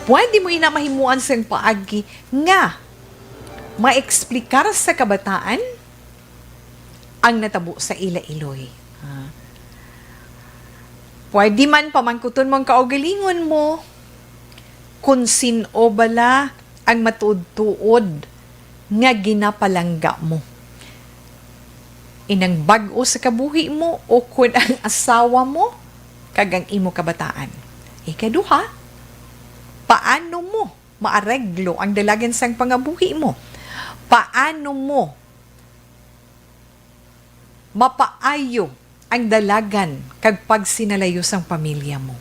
Pwede mo ina mahimuan sang paagi nga maeksplikar sa kabataan ang natabo sa ila iloy. Ah. Pwede man pamangkuton mo ang kaugalingon mo kung sin-o bala ang matuod-tuod nga ginapalangga mo. Inang bag-o sa kabuhi mo o kun ang asawa mo kag ang imo kabataan. Ikaduha, paano mo maareglo ang dalagan sang pangabuhi mo? Paano mo mapaayo ang dalagan kag pagsinalayo sang pamilya mo?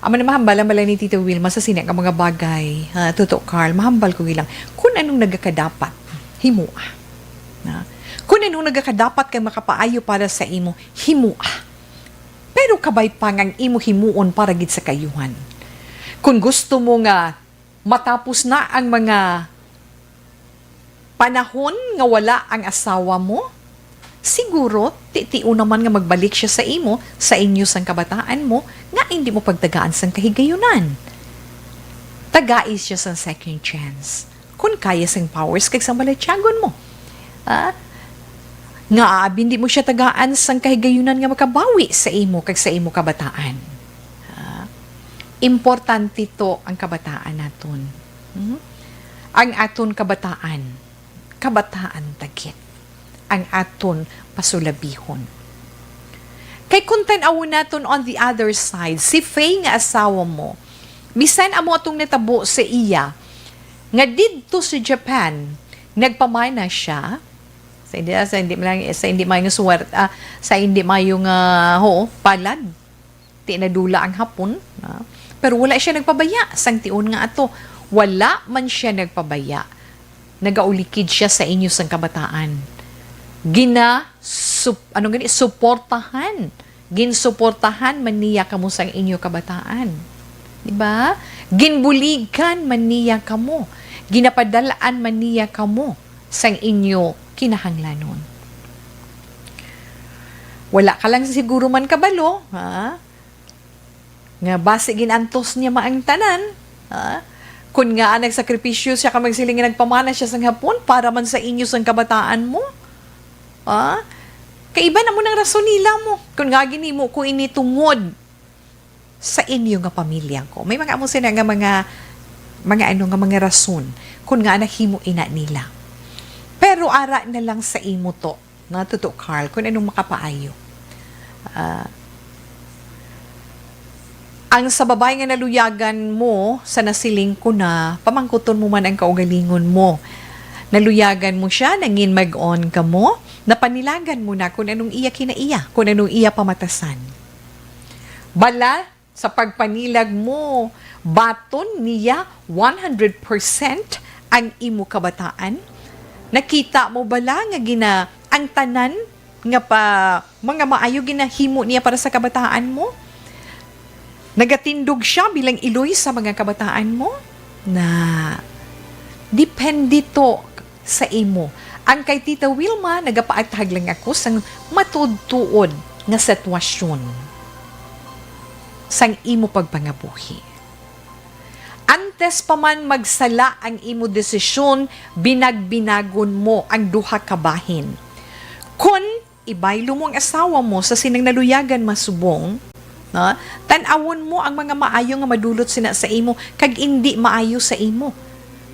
Amo na, mahambal lang bala ni Tita Wilma sa sini nga mga bagay, ha, Tuto Carl, mahambal ko gilang kun anong nagakadapat, himoa. Na? Kun anong nagakadapat kag makapaayo para sa imo, himoa. Pero kabay pa nga ang imo himuon para gid sa kaayuhan. Kung gusto mo nga matapos na ang mga panahon nga wala ang asawa mo, siguro, ti-, tion naman nga magbalik siya sa imo, sa inyo sang kabataan mo, nga hindi mo pagtagaan sang kahigayunan. Tagai siya sang second chance. Kung kaya sang powers kag sang balatyagon mo. Ah? Nga abi hindi mo siya tagaan sang kahigayunan nga makabawi sa imo kag sa imo kabataan. Ah? Importante to ang kabataan naton. Hmm? Ang aton kabataan, kabataan ta gid ang aton pasulabihon. Kay kung tan-awon naton on the other side, si Faye nga asawa mo, bisan amo atong natabo sa iya, nga didto sa Japan, nagpamana siya, sa hindi, sa hindi man lang, sa hindi mayo nga suwerte, ah, sa hindi mayo nga, ho, palad, ti nadula ang Hapon, ah, pero wala siya nagpabaya sang tion nga ato. Wala man siya nagpabaya. Nagaulikid siya sa inyo sang kabataan. Gina-, sup-, ano gani, suportahan. Ginsuportahan man niya kamo sang inyo kabataan. Di ba? Ginbuligan man niya kamo. Ginapadalaan man niya kamo sang inyo kinahanglanon. Wala ka lang siguro man kabalo, ha? Nga basi ginantos niya maang tanan, ha? Kun nga nagsakripisyo siya, ka magsiling nga nagpamana siya sang Hapon para man sa inyo sang kabataan mo, ha? Kay iban amo nang rason nila mo. Kun nga ginhimo ko ini tungod sa inyo nga pamilya ko. May mga amo sila nga mga, mga ano nga mga rason kun nga nahimo ina nila. Pero ara na lang sa imo to, na Tuto Carl, kung anong makapaayo. Ah, ang sa babae nga naluyagan mo sa nasiling ko na, pamangkuton mo man ang kaugalingon mo. Naluyagan mo siya, nangin mag-on ka mo, napanilagan mo na kung anong iya kinaiya, kung anong iya pamatasan. Bala, sa pagpanilag mo, baton niya one hundred percent ang imo kabataan? Nakita mo bala nga gina-, ang tanan nga pa, mga maayo ginahimo niya para sa kabataan mo? Nagatindog siya bilang iloy sa mga kabataan mo? Na, depende to sa imo. Ang kay Tita Wilma, nagapaathag lang ako sang matuod-tuod nga sitwasyon sang imo pagpangabuhi. Antes pa man magsala ang imo desisyon, binagbinagon mo ang duha ka bahin. Kon ibaylo mo ang asawa mo sa sinang naluyagan masubong, no? Tan-awon mo ang mga maayo nga madulot sina sa imo kag indi maayo sa imo,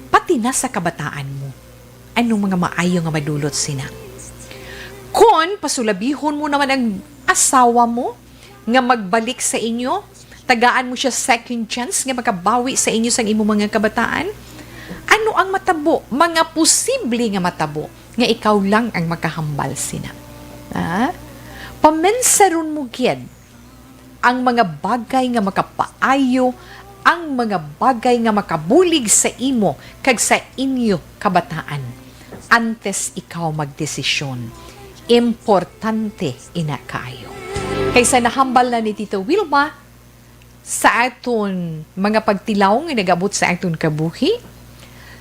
pati na sa kabataan mo. Anong mga maayo nga madulot sina? Kon pasulabihon mo naman ang asawa mo nga magbalik sa inyo, tagaan mo siya second chance nga makabawi sa inyo sang imo mga kabataan, ano ang matabo, mga posible nga matabo nga ikaw lang ang makahambal sina? Ha? Pamensaron mo gid ang mga bagay nga makapaayo, ang mga bagay nga makabulig sa imo kag sa inyo kabataan antes ikaw magdesisyon. Importante ina kaayo. Kay sa nahambal na ni Tita Wilma, sa aton mga pagtilaw nga nag-abot sa aton kabuhi,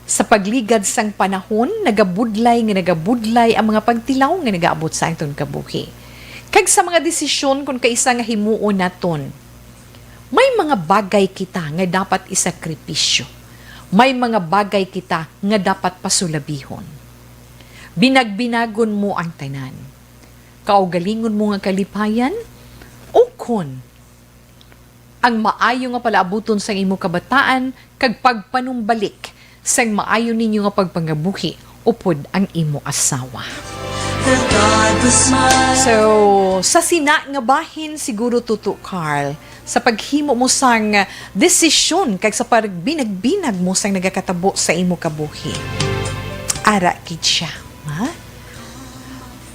sa pagligad sang panahon, nagabudlay nga nagabudlay ang mga pagtilaw nga nag-aabot sa aton kabuhi. Kag sa mga desisyon kon kaisa nga himuon naton, may mga bagay kita nga dapat isakripisyo. May mga bagay kita nga dapat pasulabihon. Binagbinagon mo ang tanan. Kaugalingon mo nga kalipayan, ukon ang maayo nga palaabuton sang imo kabataan kag pagpanumbalik sang maayo ninyo nga pagpangabuhi upod ang imo asawa. So, sa sina nga bahin, siguro, Tuto Carl, sa paghimo mo sang desisyon kag sa pagbinagbinag mo sang nagakatabo sa imo kabuhi, ara gid siya, ha?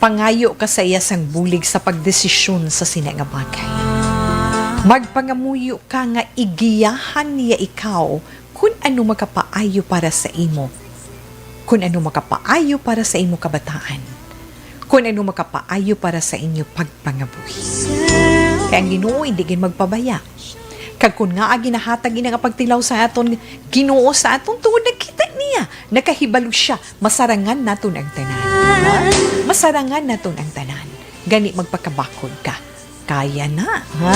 Pangayo ka sa iya sang bulig sa pagdesisyon sa sina nga bagay. Magpangamuyo ka nga igiyahan niya ikaw kun ano makapaayo para sa imo, kun ano makapaayo para sa imo kabataan, kun ano makapaayo para sa inyo pagpangabuhi. Kay ang Ginoo hindi gid magpabaya. Kag kun ngaa ginahatag ini nga pagtilaw sa aton Ginoo sa aton tungod nagkita Nakahibalo siya, masarangan naton ang tanan. Ha? Masarangan naton ang tanan. Gani magpakabakod ka. Kaya na, ha?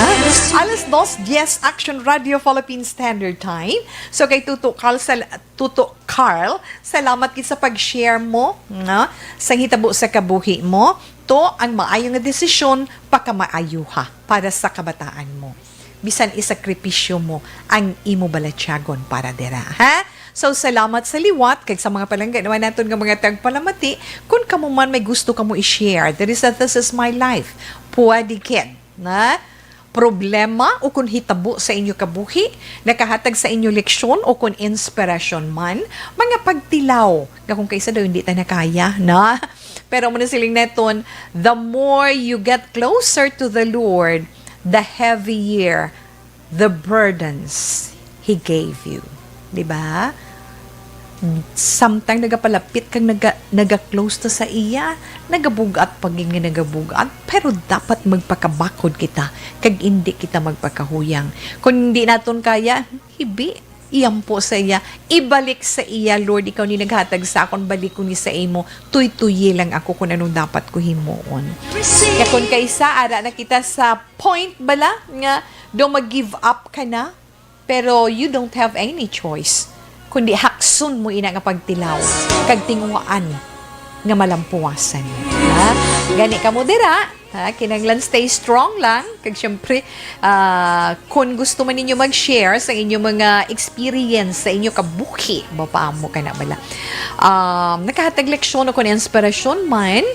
Alas dos diez, Action Radio Philippine Standard Time. So kay Tuto Carl, sal- Tuto Carl, salamat gid sa pag-share mo, no? Sa hitabo sa kabuhi mo, to ang maayo nga desisyon, pakamaayuha para sa kabataan mo. Bisan isakripisyo mo ang imo balatyagon para dira, ha? So, salamat sa liwat kag sa mga palangga naman naton nga mga tagpalamati. Kung kamo man may gusto kamo i-share, there is a This Is My Life. Pwede kid na problema o kung hitabo sa inyo kabuhi, nakahatag sa inyo leksyon o kung inspirasyon man, mga pagtilaw nga kung kaisa daw hindi ta nakaya na. Pero mo na siling neton, the more you get closer to the Lord, the heavier the burdens He gave you. Di ba? Samtang nagapalapit kag naga, naga-close ta sa iya, nagabugat pa gid nga nagabugat, pero dapat magpakabakod kita kag indi kita magpakahuyang. Kung hindi naton kaya, hibi, iyampo sa iya, ibalik sa iya, "Lord, ikaw ni naghatag sa akon, balikon ni sa imo, tuytuyi lang ako kung anong dapat ko himuon." Kaya kung kaisa, ara na kita sa point bala nga do mag-give up ka na, pero you don't have any choice kundi hakson mo ina nga pagtilaw kag tinguhaan nga malampuwasan. Ha? Gani kamo dira, ha? Kinahanglan stay strong lang. Kag syempre, ah, kung gusto man ninyo mag-share sa inyong mga experience, sa inyo kabuhi, ba pa mo ka na bala? Um, nakahatag leksyon o kung inspirasyon man,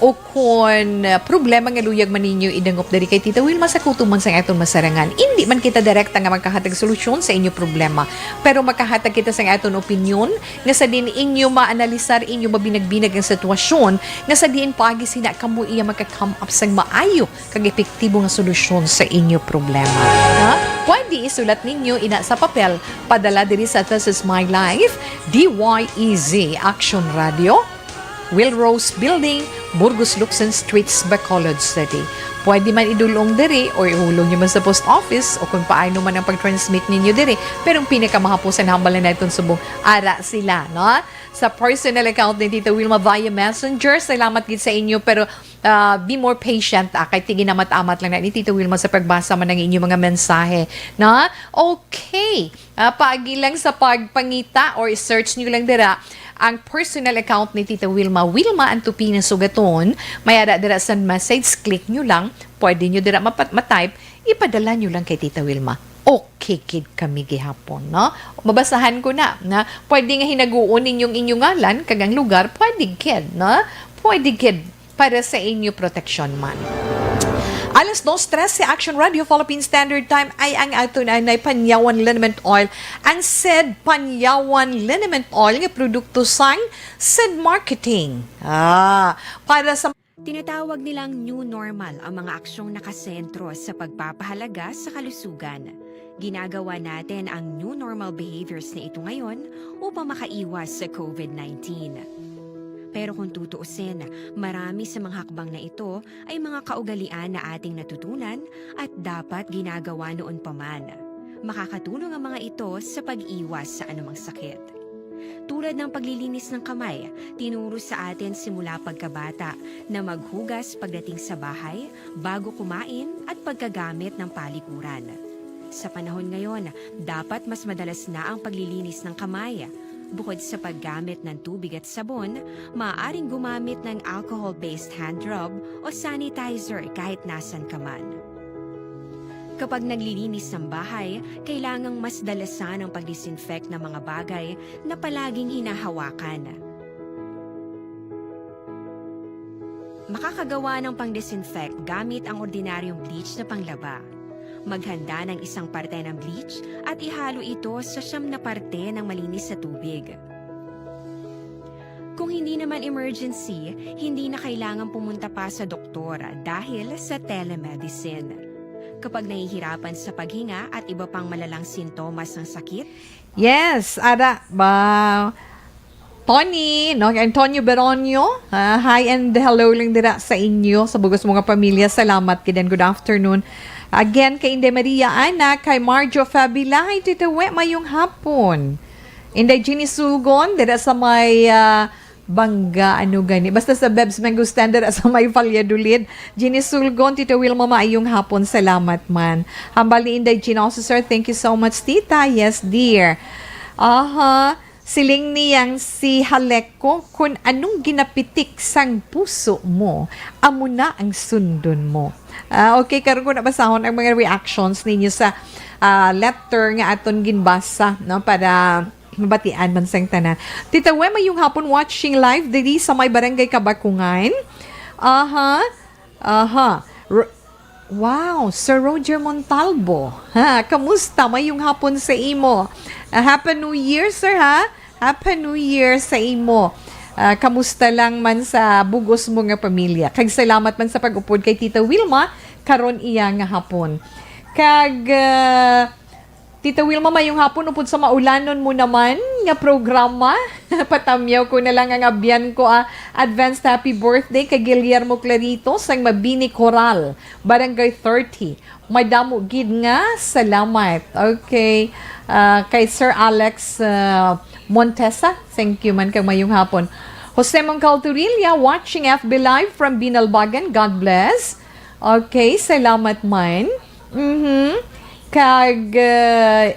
o kon, ah, problema nga luyag man ninyo idangop diri kay Tita Wilma sa kutoman sang aton masarangan. Indi man kita direkta nga makahatag solusyon sa inyo problema, pero makahatag kita sang aton opinyon nga sa diin inyo maanalisar, inyo mabinagbinag ang sitwasyon nga sa diin paagi sina kamo iya maka-come up sang maayo kag epektibo nga solusyon sa inyo problema. Ha? Pwede isulat ninyo ina sa papel, padala diri sa This Is My Life, D Y E Z Action Radio, Will Rose Building, Burgos Luxon Streets, Bacolod City. Pwede man idulong diri o ihulog nyo man sa post office o kung paano man ang pag-transmit ninyo diri. Pero ang pinakamahapusan, hambal na naton subong ara sila, no? Sa personal account ni Tita Wilma via Messenger. Salamat gid sa inyo, pero, ah, be more patient, ah, kay tiginamat-amat lang na ni Tita Wilma sa pagbasa man ng inyong mga mensahe, no? Okay. Ah, paagi lang sa pagpangita or search nyo lang dira ang personal account ni Tita Wilma. Wilma Antupina Sugaton. May ara dira sa message. Click nyo lang. Pwede nyo dira mapat-, matype. Ipadala nyo lang kay Tita Wilma. Okay kid kami gihapon, no? Mabasahan ko na, na pwede nga hinaguon ninyong inyong ngalan kag ang lugar, pwede kid, no? Pwede kid para sa inyo proteksyon man. Alas dos trese, Action Radio Philippine Standard Time ay ang aton anay Panyawan Liniment Oil. Ang Sed Panyawan Liniment Oil nga produkto sang Sed Marketing. Ah, para sa Tinatawag nilang new normal ang mga aksyong nakasentro sa pagpapahalaga sa kalusugan. Ginagawa natin ang new normal behaviors na ito ngayon upang makaiwas sa covid nineteen. Pero kung tutuusin, marami sa mga hakbang na ito ay mga kaugalian na ating natutunan at dapat ginagawa noon pa man. Makakatulong ang mga ito sa pag-iwas sa anumang sakit. Tulad ng paglilinis ng kamay, tinuro sa atin simula pagkabata na maghugas pagdating sa bahay, bago kumain, at pagkagamit ng palikuran. Sa panahon ngayon, dapat mas madalas na ang paglilinis ng kamay. Bukod sa paggamit ng tubig at sabon, maaaring gumamit ng alcohol-based hand rub o sanitizer kahit nasan ka man. Kapag naglilinis ng bahay, kailangang mas dalasan ang pag-disinfect ng mga bagay na palaging hinahawakan. Makakagawa ng pang-disinfect gamit ang ordinaryong bleach na panglaba. Maghanda ng isang parte ng bleach at ihalo ito sa siyam na parte ng malinis na tubig. Kung hindi naman emergency, hindi na kailangan pumunta pa sa doktor dahil sa telemedicine. Kapag nahihirapan sa paghinga at iba pang malalang sintomas ng sakit, Yes, ara ba, Tony, no? Antonio Beronio, ah, hi and hello lang dira sa inyo, sa bugos mo nga pamilya. Salamat gid and good afternoon. Again, kay Inday Maria Ana, kay Marjo Fabila, hi Tita We, mayong hapon. Inday Jeannie Sulgon, dira sa may, ah, Bangga, ano gani. Basta sa Bebs Mangustan, dira sa may Valladolid. Jeannie Sulgon, Tita Wilma, maayong hapon. Salamat man. Hambal ni Inday Jean also, sir. Thank you so much, Tita. Yes, dear. Aha. Siling niyang si Haleko, kun anong ginapitik sang puso mo, amo na ang sundon mo. Ah, okay, karon ko nabasahon ang mga reactions ninyo sa, ah, letter nga aton ginbasa, no, para mabatian man sang tanan. Tita We, mayong hapon, watching live diri sa may Barangay Kabakungan. Aha. Aha. Ro-, wow, Sir Roger Montalbo. Ha, kamusta? Mayong hapon sa imo. Ah, Happy New Year, sir, ha? Happy New Year sa imo. Ah, kamusta lang man sa bugos mo nga pamilya? Kag salamat man sa pag-upod kay Tita Wilma karon iya nga hapon. Kag, ah, Tita Wilma, mayong hapon. Upod sa maulanon mo naman nga programa, patamyaw ko na lang ang abyan ko, ah, advanced happy birthday kay Guillermo Clarito sang Mabini Coral, Barangay thirty. Madamo gid nga salamat. Okay. Ah, kay Sir Alex, ah, Montesa, thank you man kag mayong hapon. Jose Mongcal Turilla, watching F B Live from Binalbagan. God bless. Okay, salamat man. Mhm. Kag, uh,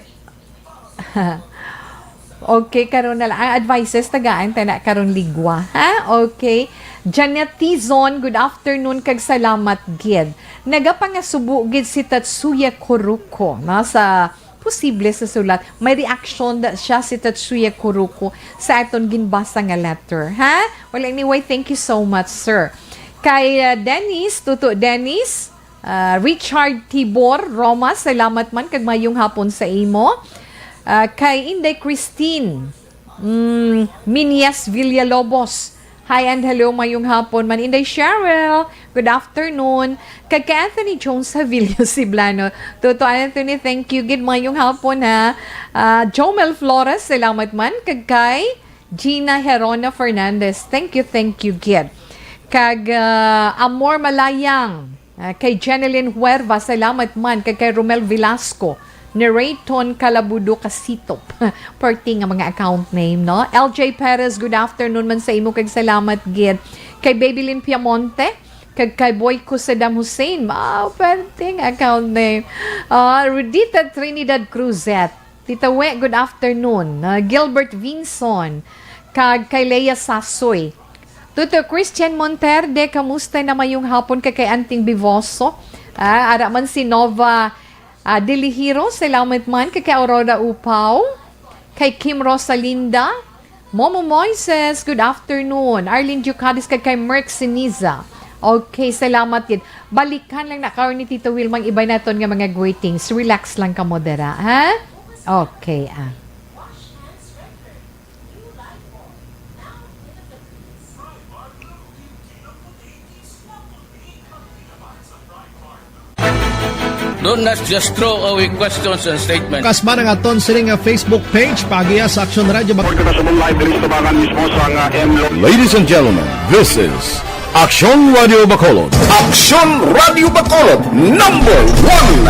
okay, karon na lang. Ang advices, tagaan ta na karon ligwa, ha? Okay. Janet Tizon, good afternoon, kag salamat gid. Nagapangasubo gid si Tatsuya Kuruko, no, sa posible sa sulat. May reaction da siya si Tatsuya Kuruko sa aton ginbasa nga letter, ha? Well, anyway, thank you so much, sir. Kay, uh, Dennis, Tuto Dennis, Ah, Richard Tibor Roma, salamat man kag mayong hapon sa imo. Ah, kay Inday Christine, mm, Minyas Villalobos, hi and hello, mayong hapon man. Inday Cheryl, good afternoon. Kag kay Anthony Jones Savillo Siblano, Tuto Anthony, thank you gid, mayong hapon, ha. Ah, Jomel Flores, salamat man. Kag kay Gina Herona Fernandez, thank you, thank you gid. Kag, ah, Amor Malayang, Ah, kay Jeneline Huerva, salamat man. Kag kay Romel Velasco, Neraton Calabudo Casitop. Perti nga mga account name, no? L J Perez, good afternoon man sa imo, kag salamat gid. Kay Babylin Piamonte, kag kay Boyko Saddam Hussein, wow, perti nga account name. Ah, Rudita Trinidad Cruzet, Tita We, good afternoon. Ah, Gilbert Vinson, kag kay Lea Sasoy. Tuto Christian Monterde, kamusta na mayong hapon ka kay Anting Bivoso? Ah, ara man si Nova, ah, Delihiro, salamat man ka kay Aurora Upaw, kay Kim Rosalinda, Momo Moises, good afternoon. Arlene Ducadis, kag kay Merck Siniza. Okay, salamat gid. Balikan lang na karon ni Tito Wilma ang iba naton nga mga greetings. Relax lang kamo dira, ha? Okay, ah. Don't not just throw away questions and statements. Kasman ang aton sini nga Facebook page, paagiya sa Aksyon Radyo Bacolod. Report na sa live diri sa tubangan mismo sa nga M Lo- Ladies and gentlemen, this is Aksyon Radio Bacolod. Aksyon Radio Bacolod, number one.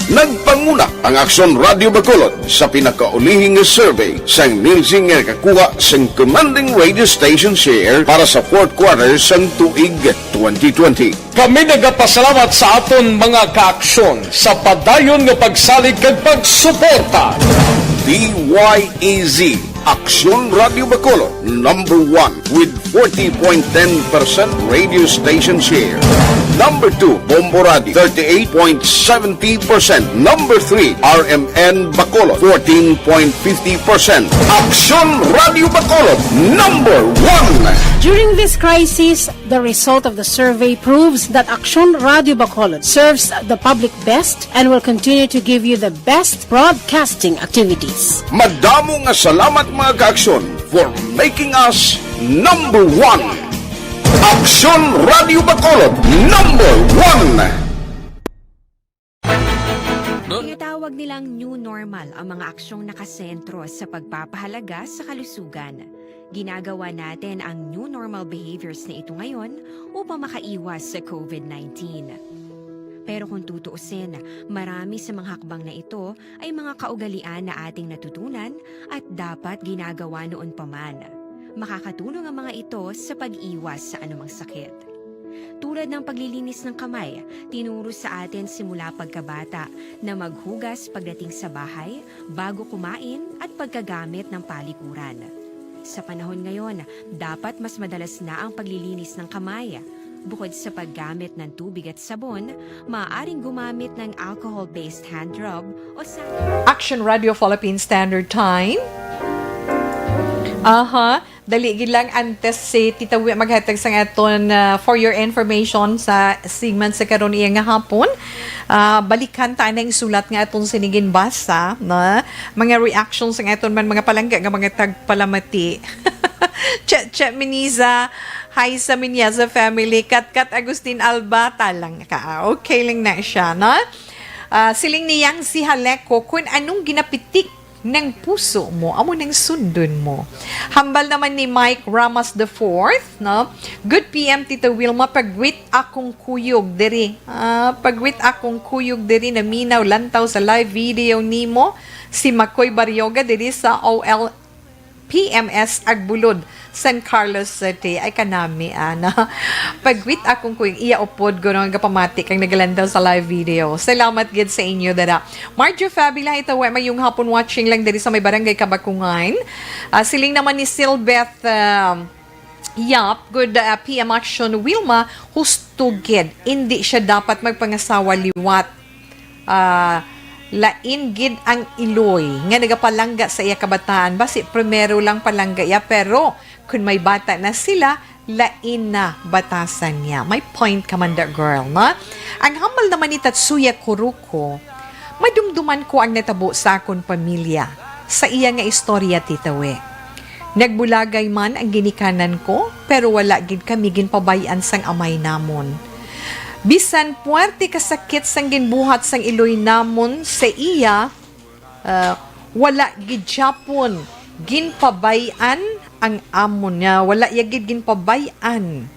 Nagpanguna ang Aksyon Radio Bacolod sa pinakaulihi nga survey sang Nielsen nga nakakuha sang commanding radio station share para sa fourth quarter sang tuig twenty twenty. Kami nagapasalamat sa aton mga kaaksyon sa padayon nga pagsalig kag pagsuporta. D Y E Z, Aksyon Radio Bacolod, number one with forty point ten percent radio station share. Number two, Bombo Radio, thirty-eight point seventy percent. Number three, R M N Bacolod, fourteen point fifty percent. Aksyon Radio Bacolod, number one. During this crisis, the result of the survey proves that Aksyon Radio Bacolod serves the public best and will continue to give you the best broadcasting activities. Madamo nga salamat, mga kaaksyon, for making us number one. Aksyon Radio Bacolod, number one. Tinatawag nilang new normal ang mga aksyong nakasentro sa pagpapahalaga sa kalusugan. Ginagawa natin ang new normal behaviors na ito ngayon upang makaiwas sa COVID nineteen. Pero kung tutuusin, marami sa mga hakbang na ito ay mga kaugalian na ating natutunan at dapat ginagawa noon pa man. Makakatulong ang mga ito sa pag-iwas sa anumang sakit. Tulad ng paglilinis ng kamay, tinuro sa atin simula pagkabata na maghugas pagdating sa bahay, bago kumain, at pagkagamit ng palikuran. Sa panahon ngayon, dapat mas madalas na ang paglilinis ng kamay. Bukod sa paggamit ng tubig at sabon, maaaring gumamit ng alcohol-based hand rub o sa Action Radio Philippine Standard Time. Aha, dali gid lang antes si Tita Wi maghatag sang aton, ah, for your information sa segment sa karon iya nga hapon. Ah, balikan ta na ang sulat nga aton sini ginbasa, na mga reactions ang aton man mga palangga nga mga tagpalamati. Che, Che Miniza, hi sa Miniza family. Kat Kat Agustin Alba, talang ka. Ah, okay lang na siya, no? Ah, siling ni Yang si Haleko, kung anong ginapitik ng puso mo, amo nang sundon mo. Hambal naman ni Mike Ramas the fourth, no? Good P M, Tita Wilma, pagwit akong kuyog diri. Ah, pagwit akong kuyog diri, naminaw lantaw sa live video nimo, si Makoy Barrioga diri sa O L P M S Agbulod, San Carlos City. Ay, kanami, ana. Pagwit akong kuyog, iya upod ko nga gapamati kang nagalantaw sa live video. Salamat gid sa inyo, dara. Marjo Fabila, ito, wa, mayong hapon watching lang diri sa may barangay Kabakungan. Ah, siling naman ni Silbeth, ah, Yap, good, ah, P M Action, Wilma, husto gid. Indi siya dapat magpangasawa liwat. Ah, lain gid ang iloy nga nagapalangga sa iya kabataan. Basi primero lang palangga iya, pero kun may bata na sila, lain na batasan niya. May point ka man, da girl, no? Ang hambal naman ni Tatsuya Kuruko, madumduman ko ang natabo sa akon pamilya, sa iya nga istorya, Tita We. Nagbulagay man ang ginikanan ko, pero wala gid kami ginpabay-an sang amay namon. Bisan puwerte ka sakit sang ginbuhat sang iloy namon sa iya, ah, wala gid gyapon ginpabay-an ang amon niya. Wala ya gid ginpabay-an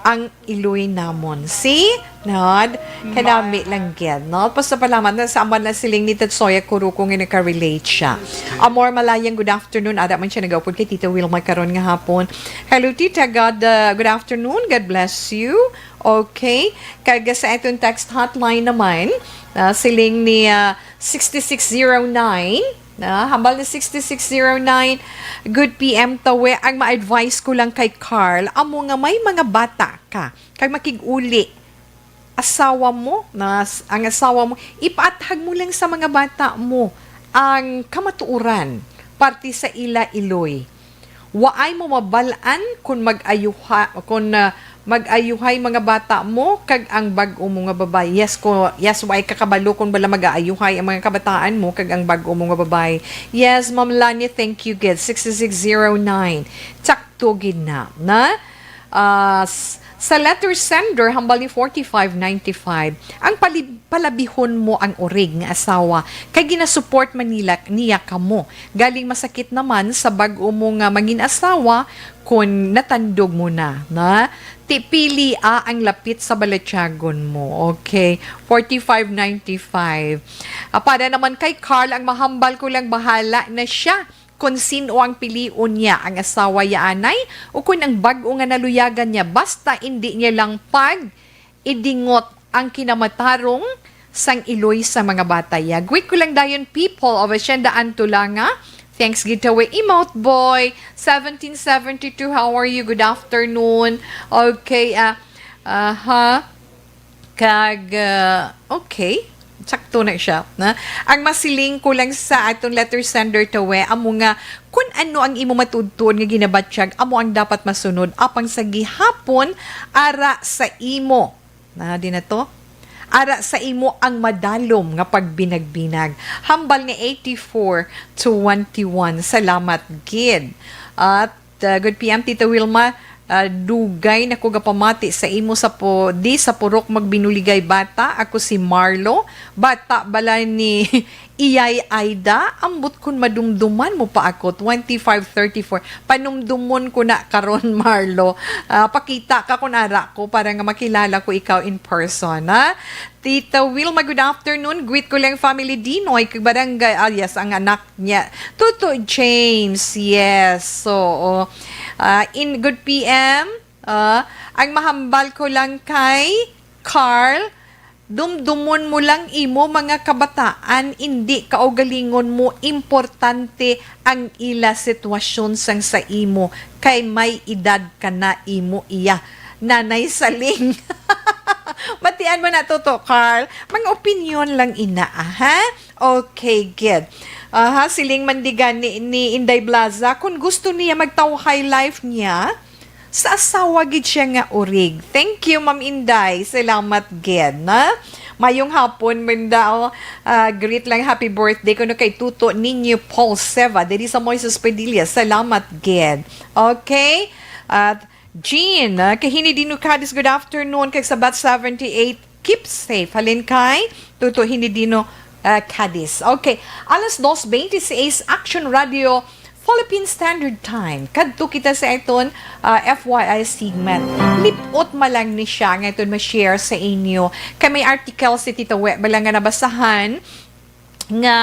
ang iloy namon. See? Nod? Kanami lang gid, no? Pasalamat na sa aman na siling ni Tatsoya Kuruko nga naka-relate siya. Amor Malayang, good afternoon. Ara man siya nagaupod kay Tita Wilma karon nga hapon. Hello, Tita. God, uh, good afternoon. God bless you. Okay. Kag sa aton text hotline naman, ah, siling ni, ah, six six zero nine, ah, hambal ni six six zero nine, good P M, Tawe, ang ma-advise ko lang kay Carl, amo nga may mga bata ka, kag makig-uli, asawa mo, na s-, ang asawa mo, ipaathag mo lang sa mga bata mo ang kamatuoran, parte sa ila iloy. Waay mo mabal-an kon mag-ayuha-, kon, ah, mag-ayuhay mga bata mo kag ang bag-o mo nga babayi. Yes, ko, yes, waay ka kabalo kon bala mag-aayuhay ang mga kabataan mo kag ang bag-o mo nga babayi. Yes, Ma'am Lani, thank you gid. Six six zero nine. Tsakto gid na, na? Ah, s-, sa letter sender, hambal ni forty-five ninety-five, ang pali-, palabihon mo ang urig nga asawa, kay ginasupport man nila, niya kamo. Galing masakit naman sa bag-o mo nga mangin-asawa kon natandog mo na, na? Ti, pili, ah, ang lapit sa balatyagon mo. Okay, forty-five ninety-five. Ah, para naman kay Carl, ang mahambal ko lang, bahala na siya kon sin-o ang pilion niya, ang asawa ya anay o kon ang bag-o nga naluyagan niya, basta indi niya lang pag-idingot ang kinamatarong sang iloy sa mga bata ya. Greet ko lang dayon, people of Hacienda Antulanga. Thanks gid ta we emote boy. Seventeen seventy-two, how are you? Good afternoon. Okay, ah, aha. Kag, ah, okay. Sakto na siya, na? Ang masiling ko lang sa atong letter sender, Tawe, amo nga, kun ano ang imo matuod-tuod nga ginabatyag, amo ang dapat masunod, apang sa gihapon, ara sa imo. Na, di na to? Ara sa imo ang madalom nga pagbinag-binag. Hambal ni eighty-four twenty-one. Salamat gid. At, uh, good P M, Tita Wilma, Ah, dugay na ko gapamati sa imo sa po, di sa purok magbinuligay bata. Ako si Marlo, bata bala ni Iyay Aida, ambot kun madumduman mo pa ako, twenty-five thirty-four. Panumdumon ko na karon, Marlo. Ah, pakita ka kun ara ko para nga makilala ko ikaw in person, ha? Tita Wilma, good afternoon. Greet ko lang family Dinoy kag barangay alias ang anak niya. Tuto James, yes. So, ah, in good P M, ah, ang mahambal ko lang kay Carl, dumdumon mo lang imo mga kabataan, indi kaugalingon mo, importante ang ila sitwasyon sang sa imo, kay may edad ka na imo iya. Nanay Saling. Batian mo na, Toto Carl. Mga opinyon lang ina, ah, ha? Okay, good. Aha, siling man di gani ni Inday Blaza, kung gusto niya magtawhay life niya, sa asawa gid siya nga urig. Thank you, Ma'am Inday. Salamat gid, na. Mayong hapon, Minda. Oh, ah, greet lang, happy birthday kuno kay Tuto Ninyo Paul Seva, diri sa Moises Padilla. Salamat gid. Okay? At Jean, ah, kay Hini Dino Cadiz, good afternoon. Kay Sabat seventy-eight, keep safe. Halin kay Tuto Hini Dino, ah, Cadiz. Okay. Alas dos twenty-six, Action Radio, Philippine Standard Time. Kadto kita sa iton, ah, F Y I segment. Lipot man lang ni siya nga iton ma-share sa inyo. Kay may article si Tita We, bala nga nabasahan nga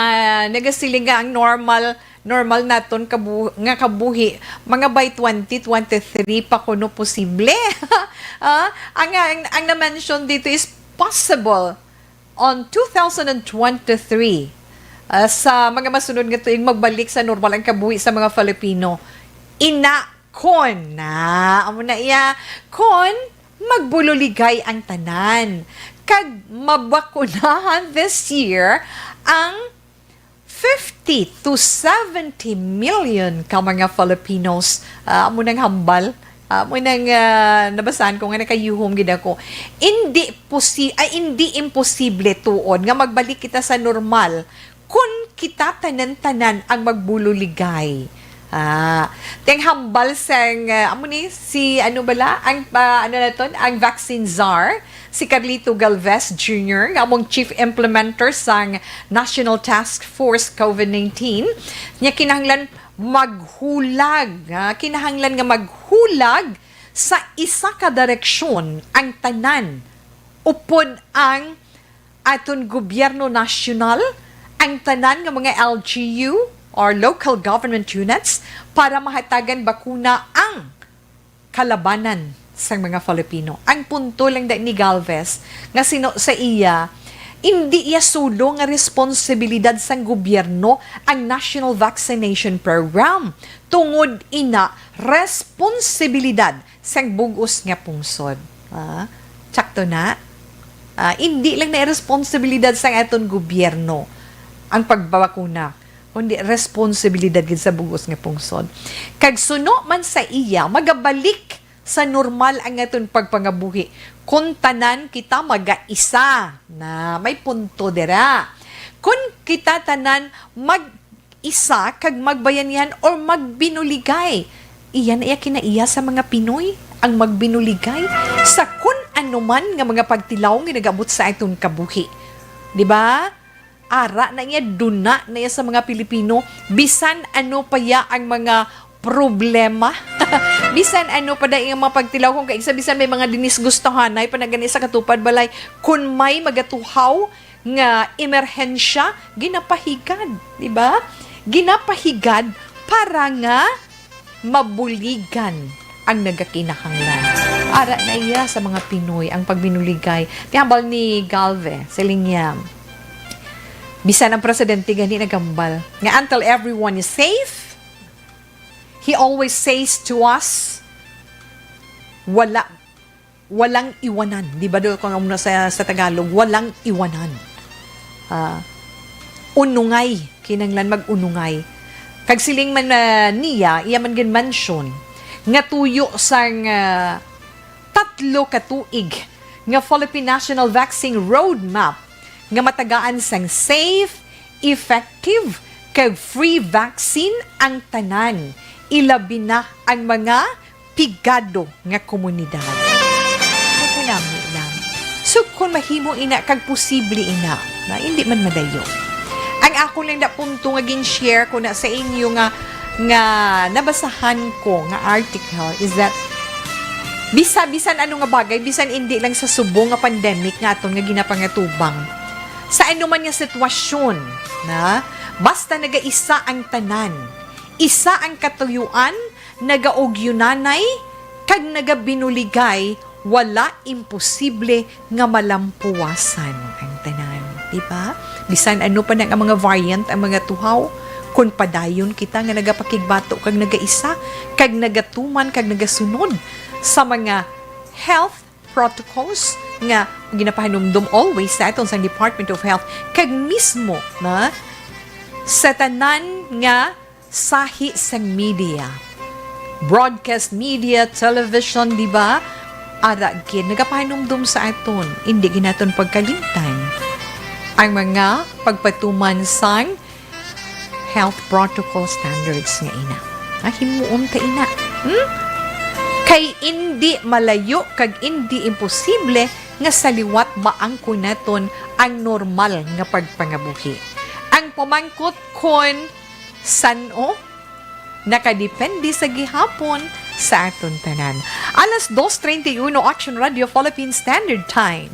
nagasiling nga ang normal, normal naton kabu-, nga kabuhi, mga by twenty twenty-three pa kuno posible. Ah, ang, ang, ang na-mention dito is possible on two thousand twenty-three, ah, sa mga masunod nga tuig, magbalik sa normal ang kabuhi sa mga Filipino. Ina, kon na, amo na iya, kon magbuloligay ang tanan, kag mabakunahan this year ang fifty to seventy million ka mga Filipinos. Ah, amo nang hambal. Ah, amo nang, ah, nabasahan ko nga nakayuhom gid ako. Indi posi-, ay, indi imposible tuod nga magbalik kita sa normal kun kita tanan-tanan ang magbuloligay. Ah, ting hambal sang, ah, amo ni si, ano bala, ang, ah, ano na to, ang vaccine czar, si Carlito Galvez Junior, nga among chief implementer sang National Task Force COVID nineteen, niya kinahanglan maghulag, ha? Kinahanglan nga maghulag sa isa ka direksyon ang tanan, upod ang aton gobyerno nasyonal, ang tanan nga mga L G U or local government units para mahatagan bakuna ang kalabanan sang mga Filipino. Ang punto lang da ni Galvez nga sino sa iya, indi iya sulo nga responsibilidad sang gobyerno ang National Vaccination Program. Tungod ina, responsibilidad sang bug-os nga pungsod. Ah, tsakto na? Ah, indi lang na responsibilidad sang aton gobyerno ang pagbabakuna, kundi responsibilidad gid sa bug-os nga pungsod. Kag suno man sa iya, magabalik sa normal ang aton pagpangabuhi. Kung tanan kita magaisa, na may punto dira. Kung kita tanan mag-isa kag magbayanihan or magbinuligay, iya na iya kinaiya sa mga Pinoy ang magbinuligay sa kun ano man nga mga pagtilaw nga nag-abot sa aton kabuhi. Di ba? Ara na iya, duna na iya sa mga Pilipino, bisan ano pa ya ang mga problema. Bisan ano pa da iyang mga pagtilaw, kung kaisa, bisan may mga dinisgustuhanay pa na gani sa katupad balay, kun may magatuhaw nga emerhensya, ginapahigad, di ba? Ginapahigad para nga mabuligan ang nagakinahanglan. Ara na iya sa mga Pinoy ang pagbinuligay. Tihambal ni Galve, siling niya, bisan ang presidente gani nagambal nga, "Until everyone is safe," he always says to us, "Wala, walang iwanan." Di ba do, kung ano sa, sa Tagalog, "Walang iwanan." Ah, unungay, kinanglan mag-unungay. Kag siling man na niya, iya man gid mention nga tuyo sang, ah, tatlo ka tuig nga Philippine National Vaccine Roadmap nga matagaan sang safe, effective, kag free vaccine ang tanan, ilabi na ang mga pigado nga komunidad. Magkalami lang. So, kung mahimo ina kag posible ina, na hindi man madayo. Ang ako lang na punto nga gin-share ko na sa inyo nga, nga nabasahan ko nga article is that bisa, bisan ano nga bagay, bisan hindi lang sa subong nga pandemic nga aton nga ginapangatubang, sa ano man nga sitwasyon, na basta nagaisa ang tanan, isa ang katuyuan, nagaugyunanay, kag nagabinuligay, wala imposible nga malampuwasan ang tanan. Di ba? Bisan ano pa na nga mga variant ang mga tuhaw, kung padayon kita nga nagapakigbato kag nagaisa, kag nagatuman, kag nagasunod sa mga health protocols nga ginapahanumdom always sa aton sa Department of Health, kag mismo na sa tanan nga sahi sang media, broadcast media, television, di ba? Ara gid, nagapahanumdom sa aton, hindi gid naton pagkalimtan ang mga pagpatuman sang health protocol standards nga ina. Ah, himuon ta ina. Hmm? Kay indi malayo kag indi imposible nga sa liwat maangkon naton ang normal nga pagpangabuhi. Ang pamangkot kon san-o, nakadepende sa gihapon sa aton tanan. Alas dos treinta y uno, Action Radio Philippine Standard Time.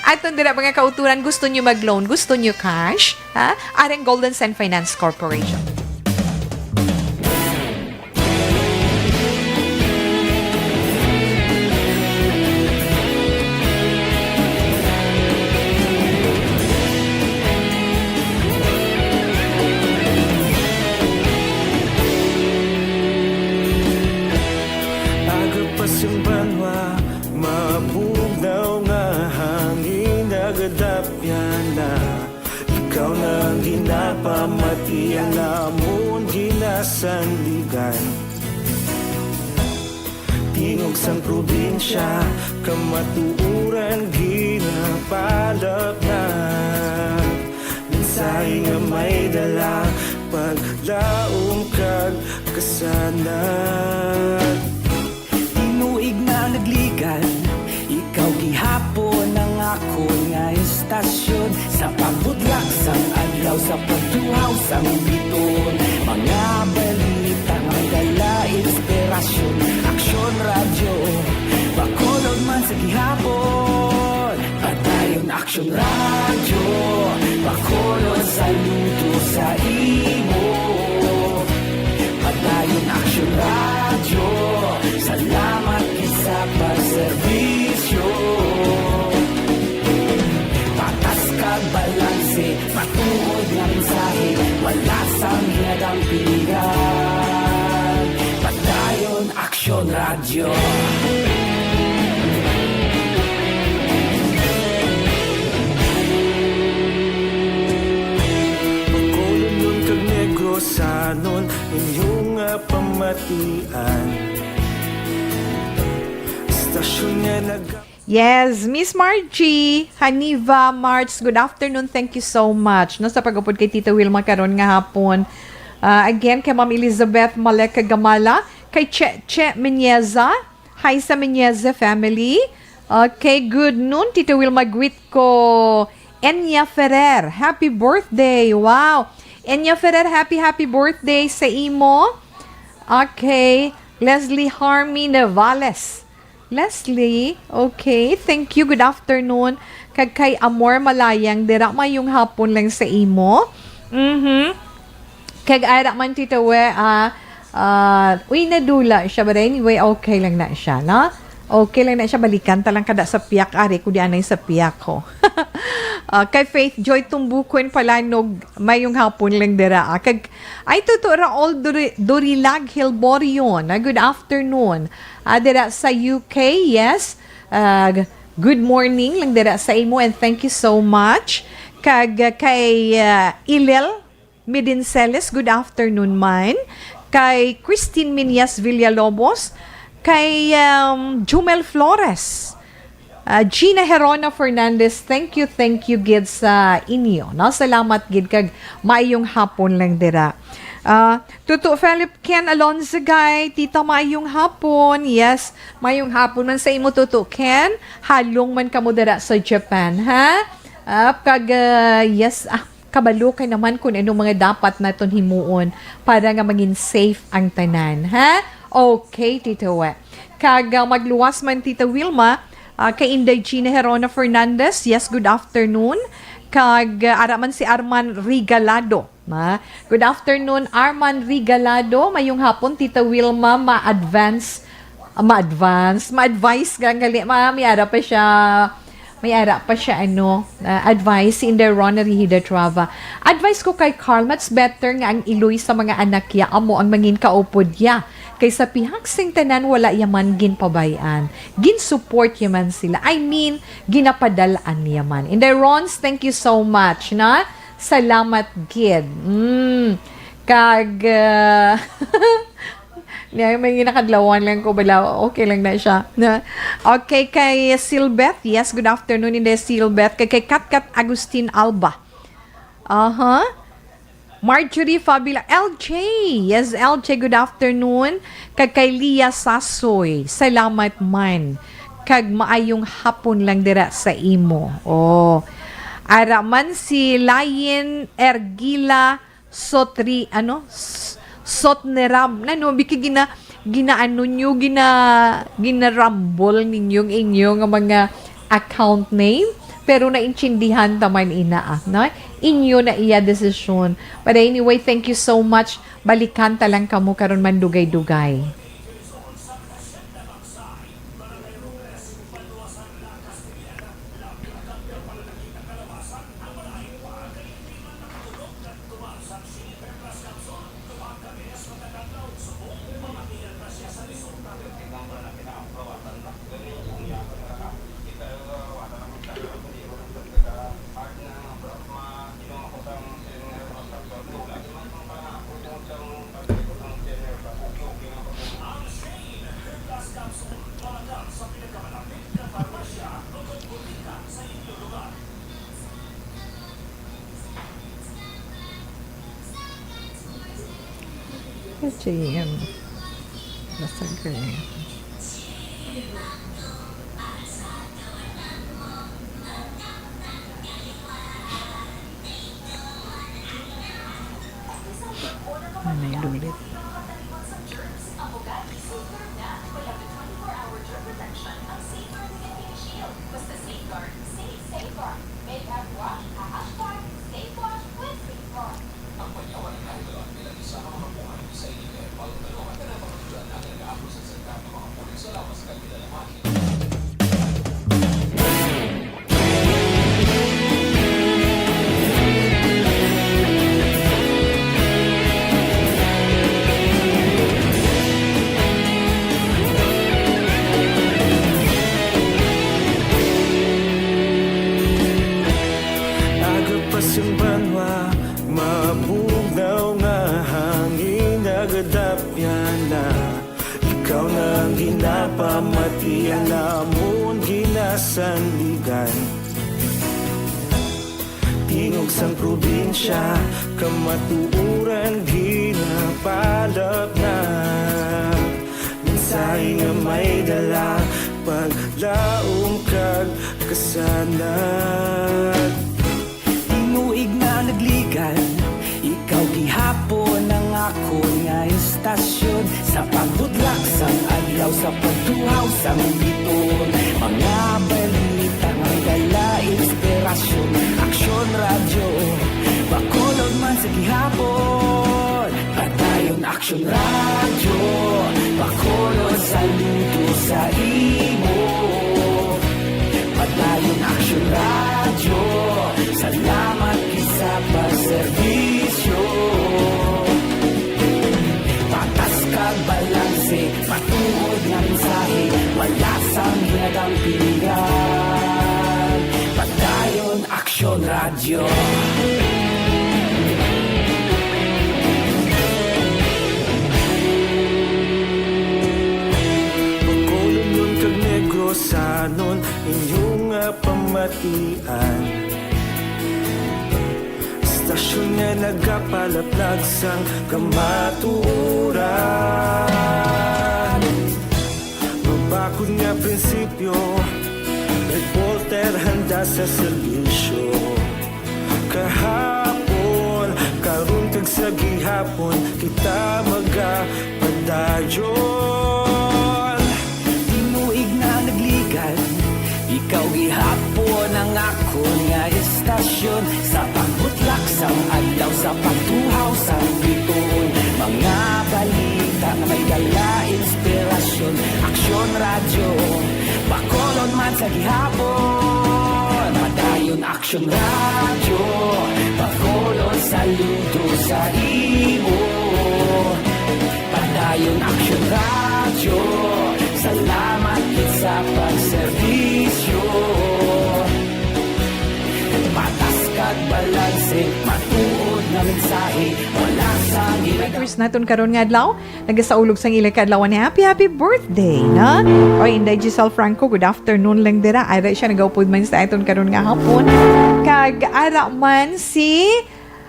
Aton dira, mga kauturan, gusto nyo mag-loan, gusto nyo cash? Ha? Arang Golden Sand Finance Corporation. Agapas ang banwa, mabugnaw nga hangin, nagadapyan na. Ikaw na ang ginapamati, ang amon ginasandigan. Tingog sang probinsya, kamatuoran ginapalapnat. Mensahe nga may dala, paglaom kag kasanag. Tinuig na nagligan, ikaw gihapon ang akon nga istasyon. Sa pagbudlak sang adlaw, sa pagtuhaw sang biton, mga balita nga dala inspirasyon. Aksyon Radyo, Bacolod man sa gihapon. Padayon Aksyon Radyo, Bacolod, saludo sa imo. Padayon Aksyon Radyo, salamat gid sa pagserbisyo. Patas kag balanse, matuod nga mensahe, wala sang ginadampingan. Padayon Aksyon Radyo. Bacolodnon kag Negrosanon, inyo nga pamatian. Istasyon nga nag- Yes, Miss Margie, Haniva Marts, good afternoon. Thank you so much, no, sa pag-upod kay Tita Wilma karon nga hapon. Ah, again, kay Ma'am Elizabeth Malek Gamala, kay Che Che Meñeza. Hi sa Meñeza family. Okay, good noon, Tita Wilma. Greet ko Enya Ferrer. Happy birthday. Wow. Enya Ferrer, happy, happy birthday sa imo. Okay. Leslie Harmy Navales. Leslie, okay. Thank you. Good afternoon. Kag kay Amor Malayang, dira, mayong hapon lang sa imo. Mhm. Kag ara man, Tita We, ah, ah, uy, nadula siya, but anyway, okay lang na siya, no? Okay lang na siya, balikan ta lang kada sa piyak, ari ko di anay sa piyak ko. Ah, kay Faith Joy Tumbukuan Palanog, mayong hapon lang dira, ah. Kag, ay, Tuto Raul Duri-, Durilag Hilborion, ah, good afternoon. Ah, dira sa U K, yes. Ah, g-, good morning lang dira sa imo, and thank you so much. Kag, ah, kay, ah, Ilel Midinceles, good afternoon man. Kay Christine Minyas Villalobos, kay, um, Jumel Flores, uh, Gina Herona Fernandez, thank you, thank you gid sa inyo, no? Salamat gid kag maayong hapon lang dira. Ah, Tuto Philip Ken Alonzagay, Tita, mayong hapon. Yes, mayong hapon man sa imo, Tuto Ken. Halong man kamo dira sa Japan, ha? Ah, kag, ah, yes, ah, kabalo kay naman kung ano mga dapat naton himuon para nga maging safe ang tanan, ha? Okay, Tito. Kag, ah, magluwas man, Tita Wilma, ah, kay Inday Gina Herona Fernandez. Yes, good afternoon. Kag, ah, ara man si Arman Regalado. Ma, good afternoon, Arman Regalado. Mayong hapon, Tita Wilma. Ma-advance, ah, ma-advance, ma-advise ka gali. Ma, may ara pa siya, may ara pa siya, ano, ah, advice si Inday Rona Rihida Trava. Advice ko kay Carl, much better nga ang iloy sa mga anak ya amo ang mangin kaupod ya. Kay sa pihak sing tanan, wala ya man ginpabay-an. Gin-support ya man sila. I mean, ginapadal-an ya man. Inday Rons, thank you so much, na? Salamat gid. Mm. Kag, ah, niya, may ginakadlawan lang ko, bala, okay lang na siya. Na? Okay, kay Silbeth. Yes, good afternoon, Inday Silbeth. Kay, kay Katkat Agustin Alba. Aha. Marjorie Fabila. L J. Yes, L J, good afternoon. Kag kay Lia Sasoy. Salamat man. Kag maayong hapon lang dira sa imo. Oh. Ara man si Lain Ergila Sotri, ano? S-, Sotnerab. Nano, biki gina-, ginaano nyo, gina-, ginarambol ninyo ang inyo nga mga account name, pero naintindihan ta man ina, ah, no? Inyo na iya desisyon. But anyway, thank you so much. Balikan ta lang kamo karon man dugay-dugay. H A M. Basag ka eh. May lulit. Aga pa sing banwa, mabugnaw nga hangin nagadapyan na. Ikaw na ang ginapamatian namon ginasandigan. Tingog sang probinsya, kamatuoran ginapalapnag. Mensahe nga may dala, paglaom kag kasanag. Tinuig na nagligan, ikaw gihapon ang akon nga istasyon. Sa pagbudlak sang adlaw, sa pagtuhaw sang bituon, mga balita nga may dala inspirasyon. Aksyon Radyo, Bacolod man sa gihapon. Padayon Aksyon Radyo, Bacolod, saludo sa imo. Padayon Aksyon Radyo, salamat gid sa pagserbisyo. Patas kag balanse, matuod nga mensahe, wala sang ginadampigan. Padayon Aksyon Radyo. Bacolodnon kag Negrosanon, inyo nga pamatian. Sa Nga nagapalaplag sang kamatuoran. Mabakod nga prinsipyo, reporter handa sa serbisyo. Kahapon, karon kag sa gihapon, kita magapadayon. Tinuig na nagligad, ikaw gihapon ang akon nga istasyon. Sa pagbutlak sang adlaw, sa pagtuhaw sang bituon, mga balita nga may dala inspirasyon. Aksyon Radyo, Bacolod man sa gihapon. Padayon Aksyon Radyo, Bacolod, saludo sa imo. Padayon Aksyon Radyo, salamat gid sa pagserbisyo. Patas kag balanse, matuod nga mensahe, wala sa gila- First naton karon nga adlaw, nagasaulog sang ila kaadlawan, happy, happy birthday, na? O, Inday Giselle Franco, good afternoon lang dira. Ara siya nagaupod man sa aton karon nga hapon. Kag ara man si,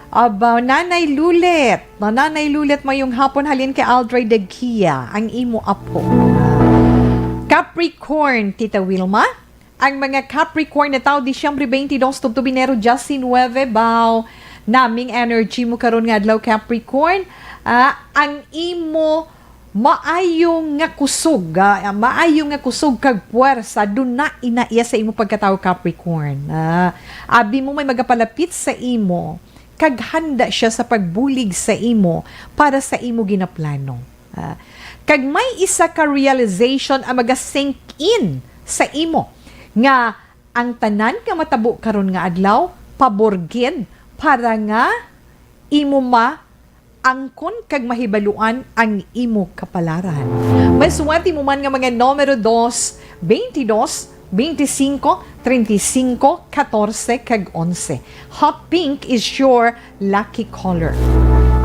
aba, Nanay Lulet. Na, Nanay Lulet, mayong hapon, halin kay Aldray Degkia, ang imo apo. Capricorn, Tita Wilma. Ang mga Capricorn na tawo, Disyembre twenty-two tubtob Enero diecinuebe, baw naming energy mo karon nga adlaw, Capricorn. Ah, ang imo maayo nga kusog, ah, maayo nga kusog kag puwersa, duna ina iya sa imo pagkatawo, Capricorn. Ah, abi mo may magapalapit sa imo, kag handa siya sa pagbulig sa imo para sa imo ginaplano. Ah, kag may isa ka realization ang maga-sink in sa imo, nga ang tanan nga matabo karon nga adlaw, pabor gid para nga imo maangkon kag mahibaluan ang imo kapalaran. May suwerte mo man nga mga numero dos, twenty-two, twenty-five, treinta y cinco, catorce, kag onse. Hot pink is your lucky color.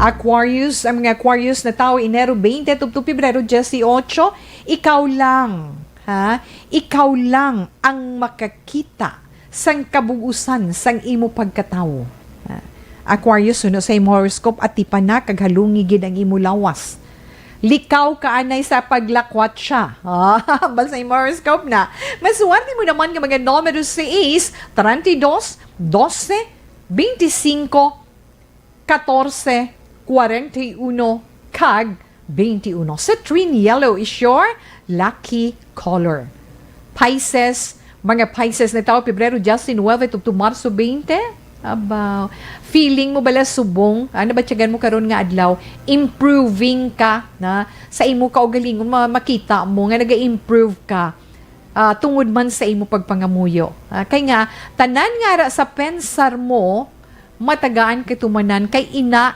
Aquarius, ang mga Aquarius na tawo, Enero twenty tubtob Pebrero dieciocho, ikaw lang, ha? Ikaw lang ang makakita sang kabug-usan sang imo pagkatawo. Ha? Aquarius, suno sa imo horoscope, atipan na kag halungi gid ang imo lawas. Likaw ka anay sa paglakwatsa. Ah, hambal sa imo horoscope na. Masuwerte mo naman nga mga numero sais, treinta y dos, doce, veinticinco, catorce, cuarenta y uno, kag veintiuno. Citrine yellow is your lucky color. Pisces, mga Pisces na tawo, Pebrero diecinuebe tubtob Marso twenty. Aba, feeling mo bala subong, ah, nabatyagan mo karon nga adlaw, improving ka na sa imo kaugalingon, ma-, makita mo nga naga-improve ka, ah, tungod man sa imo pagpangamuyo. Ah, kay nga, tanan nga ara sa pensar mo, matagaan katumanan kay ina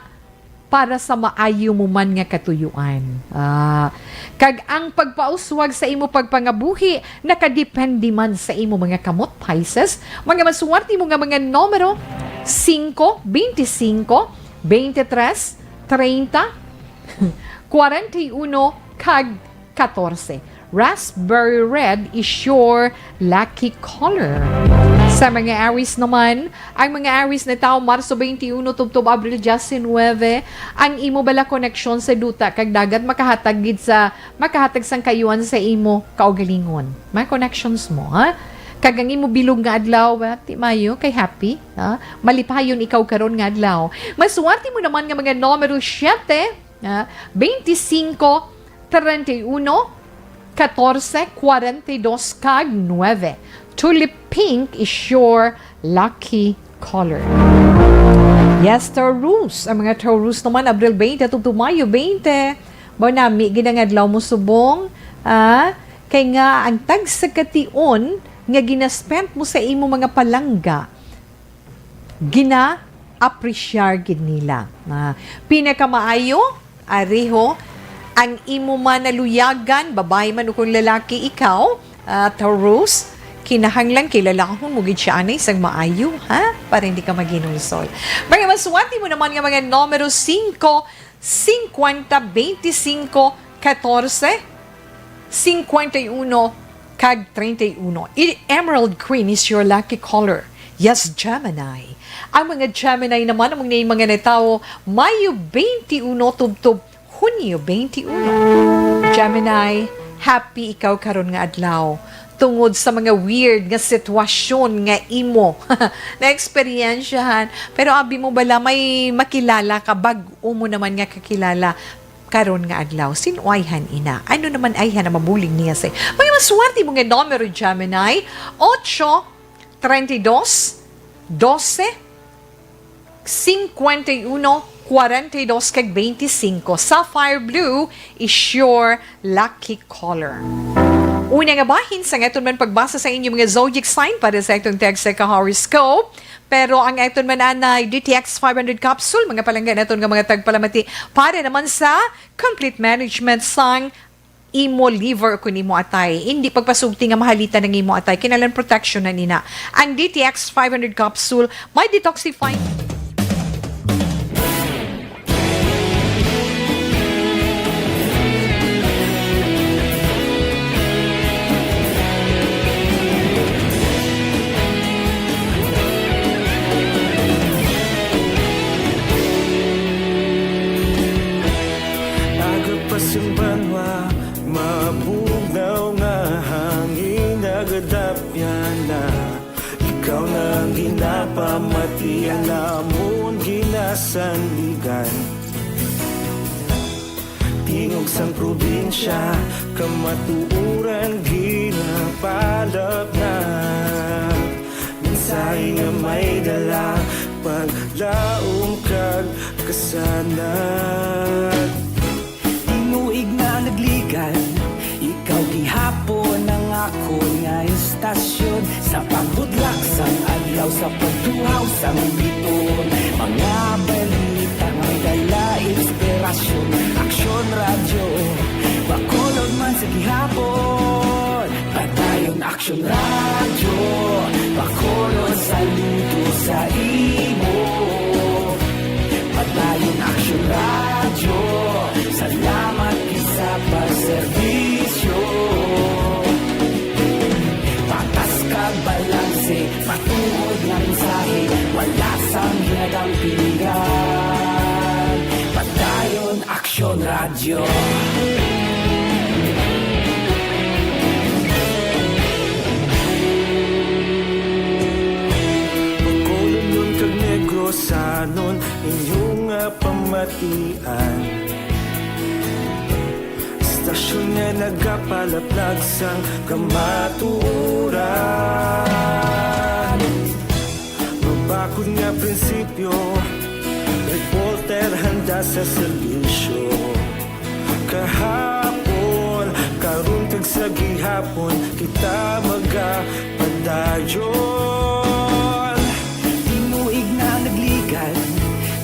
para sa maayo mo man nga katuyuan. Ah, kag ang pagpauswag sa imo pagpangabuhi nakadepende man sa imo mga kamot, Pisces. Mga masuwerte mo nga mga numero, cinco, veinticinco, veintitrés, treinta, cuarenta y uno, kag catorce. Raspberry red is your lucky color. Sa mga Aries naman, ang mga Aries na tawo Marso twenty-one tubtob Abril diecinuebe, ang imo bala koneksyon sa duta kag dagat makahatag gid sa, makahatag sang kaayuhan sa imo kaugalingon. Mga connections mo, ha? Kag ang imo bilog nga adlaw, ah, ti mayo kay happy, ha? Malipayon ikaw karon nga adlaw. Masuwerte mo naman nga mga numero siete, ah, veinticinco, treinta y uno, catorce, cuarenta y dos, kag nueve. Tulip pink is your lucky color. Yes, Taurus. Ang mga Taurus naman, Abril twenty tubtob Mayo twenty. Mao nami gid ang adlaw mo subong, ah, kay nga ang tagsa ka tion nga ginaspend mo sa imo mga palangga, gina-appreciate gid nila. Ah, pinakamaayo, ariho, ang imo man naluyagan, babayi man o kung lalaki ikaw, ah, Taurus, kinahanglan kilalahon mo gid siya anay sang maayo, ha? Para hindi ka maghinulsol. Mga masuwerte mo naman nga mga numero cinco, cincuenta, veinticinco, catorce, cincuenta y uno, kag treinta y uno. I-, emerald green is your lucky color. Yes, Gemini. Ang mga Gemini naman, amo ni mga natawo, Mayo twenty-one tubtob Hunyo twenty-one. Gemini, happy ikaw karon nga adlaw tungod sa mga weird nga sitwasyon nga imo na-eksperyensyahan. Pero abi mo bala, may makilala ka, bag-o mo naman nga kakilala karon nga adlaw? Sin-o ayhan ina? Ano naman ayhan ang mabulig niya sa mga maswerte mo nga numero, Gemini? Ocho, treinta y dos, doce, cincuenta y uno, cuarenta y dos, kag veinticinco. Sapphire blue is your lucky color. Una nga bahin sa aton man pagbasa sa inyong mga zodiac sign para sa atong text sa ka-horoscope. Pero ang aton man anay D T X five hundred capsule, mga palangga naton nga mga tagpalamati, para naman sa complete management sang imo liver o kun imo atay. Hindi pagpasulti nga mahalitan ang imo atay. Kinahanglan protection na nina. Ang D T X five hundred capsule may detoxifying Aga pa sing banwa, mabugnaw nga hangin, nagadapyan na. Ikaw na ang ginapamati, ang amon ginasandigan. Tingog sang probinsya, kamatuoran ginapalap na. Mensahe nga may dala, paglaom kag kasanag. Tinuig na nagligan, ikaw gihapon ang akon nga istasyon. Sa pagbutlak sang adlaw, sa pagtuhaw sang bituon, mga balita may dala inspirasyon. Aksyon Radyo, Bacolod man sa gihapon. Padayon Aksyon Radyo, Bacolod, saludo sa imo. Padayon Aksyon Radyo, salamat gid sa pagserbisyo. Patas kag balanse, matuod nga mensahe, wala sang ginadampingan. Padayon Aksyon Radyo. Bacolodnon kag Negrosanon, inyo nga pamatian. Istasyon nga nagapalaplag sang kamatuoran. Mabakod nga prinsipyo, reporter handa sa serbisyo. Kahapon, karon kag sa gihapon, kita magapadayon. Tinuig na nagligan,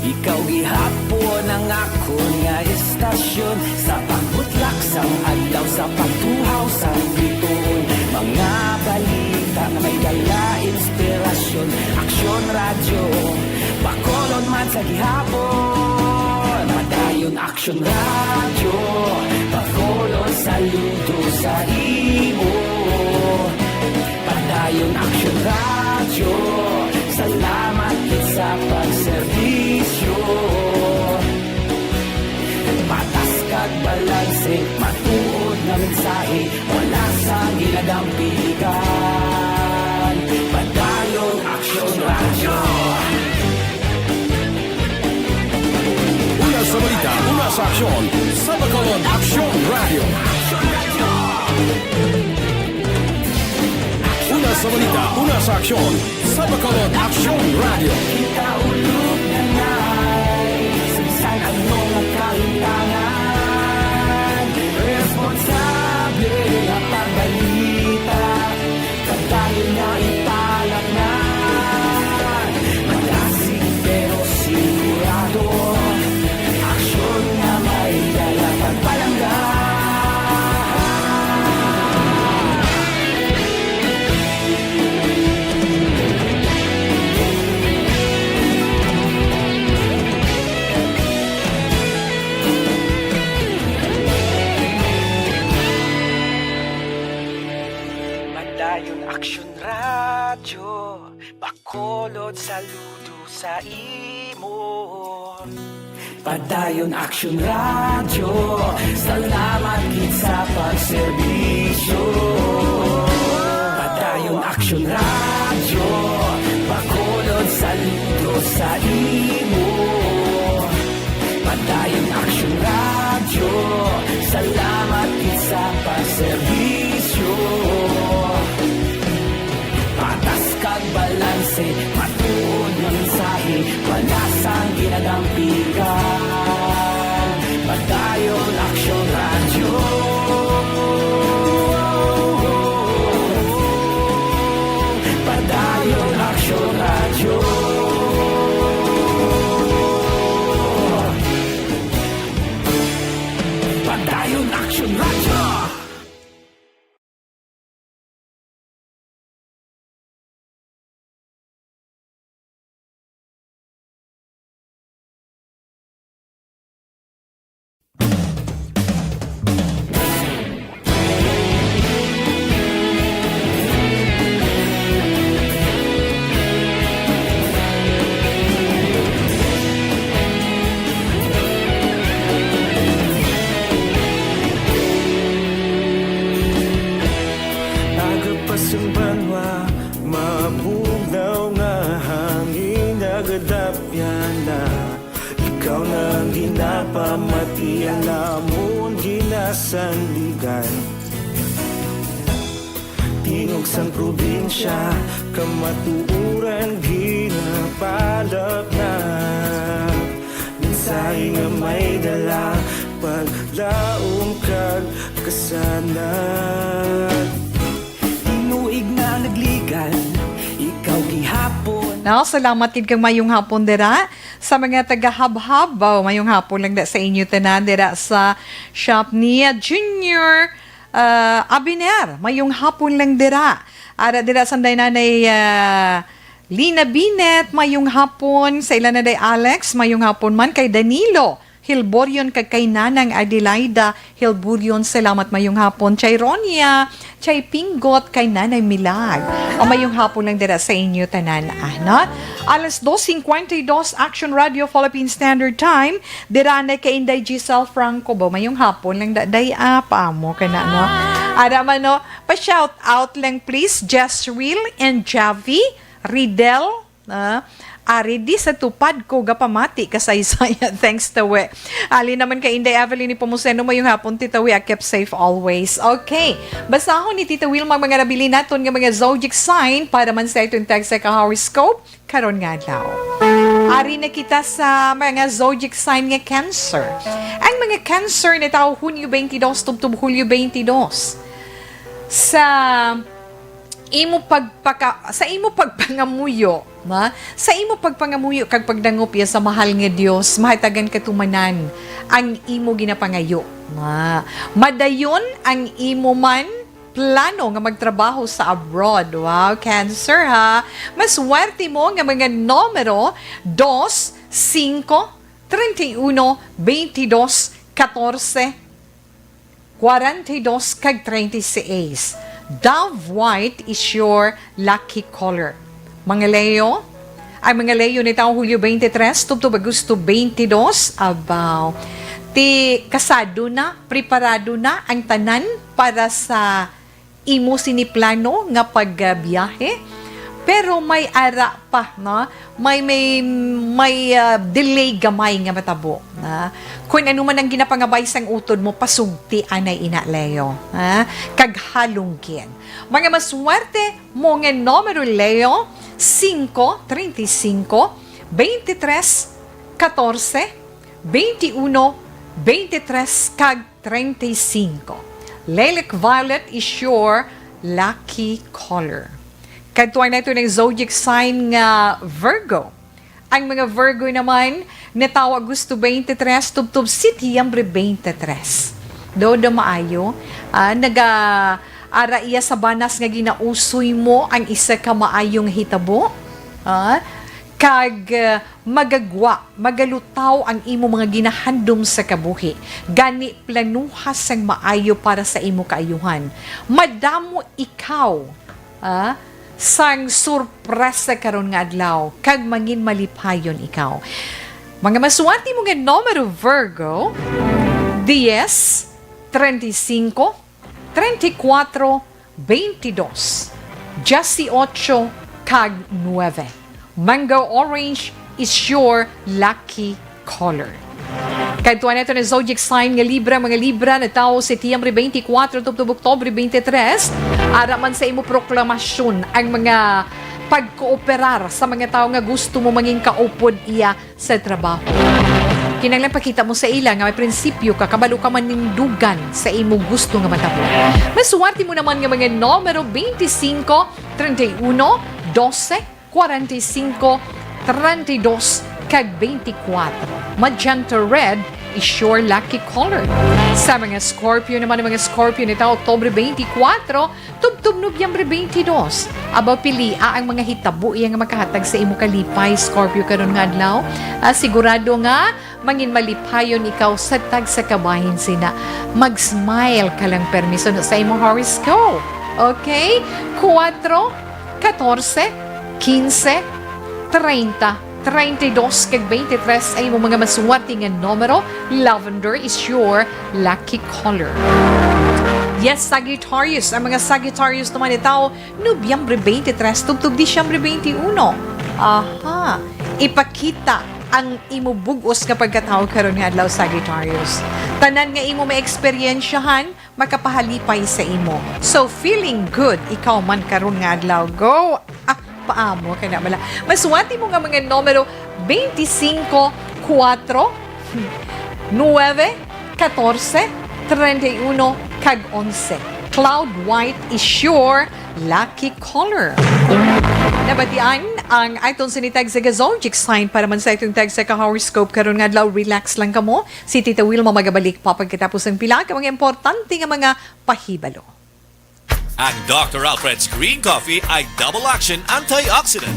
ikaw gihapon ang akon nga istasyon. Sa pagbutlak sang adlaw, sa pagtuhaw sang bituon, mga balita nga may dala inspirasyon. Aksyon Radyo, Bacolod man sa gihapon. Padayon Aksyon Radyo, Bacolod, saludo sa imo. Padayon Aksyon Radyo, salamat gid sa pagserbisyo. Patas kag balanse, matuod nga mensahe, wala sang ginadampingan. Padayon Aksyon Radyo. Una sa balita, una sa aksyon, sa Bacolod Aksyon Radyo. Una sa balita, una sa aksyon, sa Bacolod Aksyon Radyo. Kita ulog na nai, sa bisan ano nga kalimtangan, responsable nga pagbalita. Padayon nga ipalatnan, malasig pero sigurado, aksyon nga may dala pagpalangga. Padayon Aksyon Radyo, Bacolod, saludo sa imo. Padayon Action Radio, salamat gid sa pagserbisyo. Padayon Action Radio, bakulod saludo sa imo. Padayon Action Radio, salamat gid sa pagserbisyo. Patas kag balanse, matuod nga mensahe, palasang ginadampigan. Padayon Action Radio. Padayon Action Radio. Padayon Action Radio. Agapas ang banwa, mabugnaw nga hangin, nagadapyan na. Ikaw na ang ginapamati, ang amon ginasandigan. Tingog sang probinsya, kamatuoran ginapalapnap. Mensahe nga may dala, paglaom kag kasanag. Tinuig na nagligan, ikaw gihapon. No, salamat gid kag mayong hapon dira sa mga taga-Habhab. Oh, mayong hapon lang da sa inyo tanan dira sa shop ni Junior, ah, Abiner. Mayong hapon lang dira. Ara dira sa Nanay, ah, Lina Binet, mayong hapon. Sa ila na day Alex, mayong hapon man. Kay Danilo Hilburion kag kay Nanang Adelaida Hilburion, salamat, mayong hapon. Chay Ronia, chay Pinggot, kay Nanay Milag. O, mayong hapon lang dira sa inyo tanan, ah, no? Alas dos cincuenta y dos, Action Radio Philippine Standard Time. Dira na kay Inday Giselle Franco ba? Mayong hapon lang da, day, ah, pa mo ka na, no? Ara man, no? Pa-shout out lang, please, Jezreel and Javi, Ridel, ah, ari di sa tupad ko gapamati kasaysayan. Thanks, tawe. Ali naman kay Inday Evelyn ni Pomuceno, mayong hapon, Tita Wi, I keep safe always. Okay. Basahon ni Tita Wilma ang mga nabilin naton nga mga zodiac sign para man sa iton tag sa ka-horoscope karon nga adlaw. Ari na kita sa mga zodiac sign nga Cancer. Ang mga Cancer natawo Hunyo twenty-two tubtob Hulyo twenty-two. Sa imo pagpaka-, sa imo pagpangamuyo, na? Sa imo pagpangamuyo kag pagdangop iya sa mahal nga Dios, mahatagan katumanan ang imo ginapangayo, na? Madayon ang imo man plano nga magtrabaho sa abroad. Wow, Cancer, ha? Maswerte mo nga mga numero, dos, singko, treinta y uno, veintidós, katorse, kwarenta y dos kag treinta y seis. Dove white is your lucky color. Mga Leo, ang mga Leo nitawong Hulyo twenty-three tubtob Agosto twenty-two, abaw, ti kasado na, preparado na ang tanan para sa imo sini plano nga pagbiyahe, pero may ara pa, no? May, may, may, ah, delay gamay nga matabo, na? Kung ano man ang ginapangabay sang utod mo, pasugti anay ina, Leo, ha? Kag halong gid. Mga maswerte mo nga numero, Leo, singko, treinta y cinco, veintitrés, catorce, veintiuno, veintitrés, kag treinta y cinco. Lilac violet is your lucky color. Kadtuan nato ng zodiac sign nga Virgo. Ang mga Virgo naman, natawo Agosto twenty-three, tubtob Setyembre twenty-three. Dodo maayo, ah, naga-, ara iya sa banas nga ginausoy mo ang isa ka maayong hitabo. Ah, kag, ah, magagwa, magalutaw ang imo mga ginahandom sa kabuhi. Gani, planuha sang maayo para sa imo kaayuhan. Madamo ikaw, ah, sang sorpresa karon nga adlaw, kag mangin malipayon ikaw. Mga masuwati mo nga numero, Virgo, dies, treinta y cinco, treinta y cuatro, veintidós, dieciocho, kag nuebe. Mango orange is your lucky color. Kadtuan nato na zodiac sign nga Libra, mga Libra, natawo Setyembre twenty-four tubtob Oktubre twenty-three. Ara man sa imo proklamasyon ang mga pagkooperar sa mga tawo nga gusto mo mangin kaupod iya sa trabaho. Kinahanglan pakita mo sa ila nga may prinsipyo ka, kabalo ka manindugan sa imo gusto nga matabo. Masuwerte mo naman nga mga numero twenty-five, treinta y uno, doce, cuarenta y cinco, treinta y dos, kag twenty-four. Magenta red is your lucky color. Sa mga Scorpio naman, ang mga Scorpio nito, Oktubre twenty-four, tubtob Nobyembre twenty-two. Aba, pilia ang mga hitabo iya nga makahatag sa imo kalipay, Scorpio, karon nga adlaw. Ah, sigurado nga mangin malipayon ikaw sa tagsa ka bahin sina. Mag-smile ka lang permi suno sa imo horoscope. Okay? Kuwatro, katorse, kinse, treinta, treinta y dos, kag twenty-three ang imo mga masuwerte nga numero. Lavender is your lucky color. Yes, Sagittarius. Ang mga Sagittarius naman ito, Nobyembre twenty-three tubtob Disyembre twenty-uno. Aha. Ipakita ang imo bug-os nga pagkatawo karon nga adlaw, Sagittarius. Tanan nga imo maeksperiensyahan, makapahalipay sa imo. So, feeling good ikaw man karon nga adlaw. Go! Ah, paamo ka na bala. Masuwerte mo nga mga numero twenty-five, kuwatro, nuebe, katorse, treinta y uno, kag onse. Cloud white is your lucky color. Nabatian ang aton sinitag sa Gazon, Jig Sign para man sa itong tag sa ka-horoscope karon nga adlaw. Relax lang kamo. Si Tita Wilma magabalik pa pagkatapos ng pila ka mga importante nga mga pahibalo. Ang Doctor Alfred's Green Coffee ay double action antioxidant.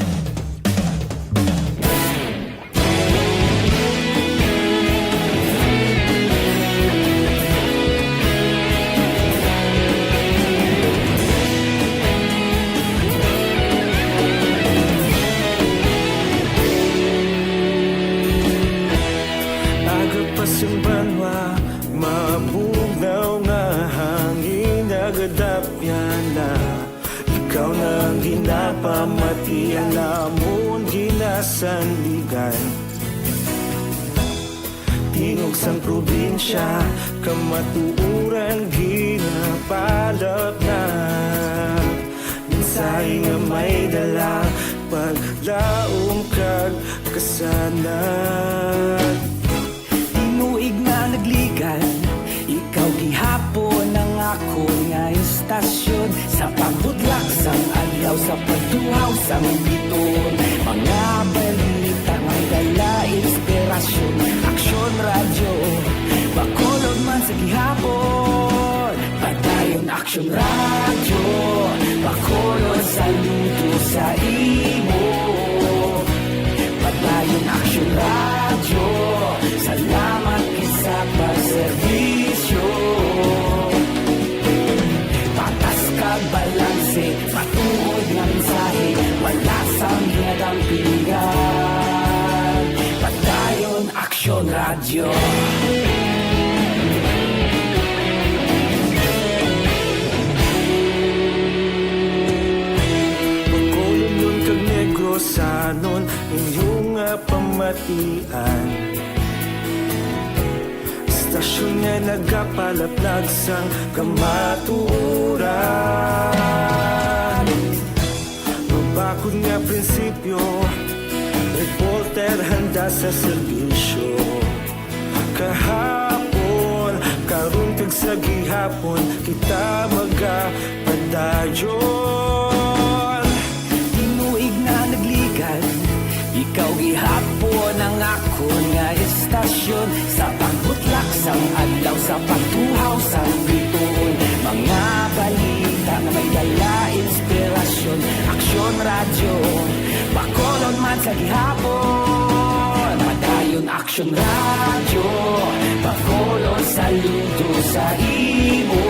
Aga pa sing banwa, mabugnaw nga hangin, nagadapyan na. Ikaw na ang ginapamati, ang amon ginasandigan. Tingog sang probinsya, kamatuoran ginapalapnag. Mensahe nga may dala, paglaom kag kasanag. Tinuig nga nagligan, ikaw gihapon ang akon nga istasyon. Sa pagbutlak sang adlaw, sa pagtuhaw sang biton, mga balita may dala inspirasyon. Aksyon Radyo, Bacolod man sa gihapon. Padayon Aksyon Radyo, Bacolod, saludo sa imo. Padayon Aksyon Radyo, salamat gid sa pagserbisyo. Patas kag balanse, matuod nga mensahe, wala sang ginadampingan. Padayon Aksyon Radyo. Bacolodnon kag Negrosanon, inyo nga pamatian. Istasyon nga nagapalaplag sang kamatuoran. Mabakod nga prinsipyo, reporter handa sa serbisyo. Kahapon, karon kag sa gihapon, kita magapadayon. Tinuig na nagligan, ikaw gihapon ang akon nga istasyon. Sa pagbutlak sang adlaw, sa pagtuhaw sang bituon, mga balita nga may dala inspirasyon. Aksyon Radyo, Bacolod man sa gihapon. Padayon Aksyon Radyo, Bacolod, saludo sa imo.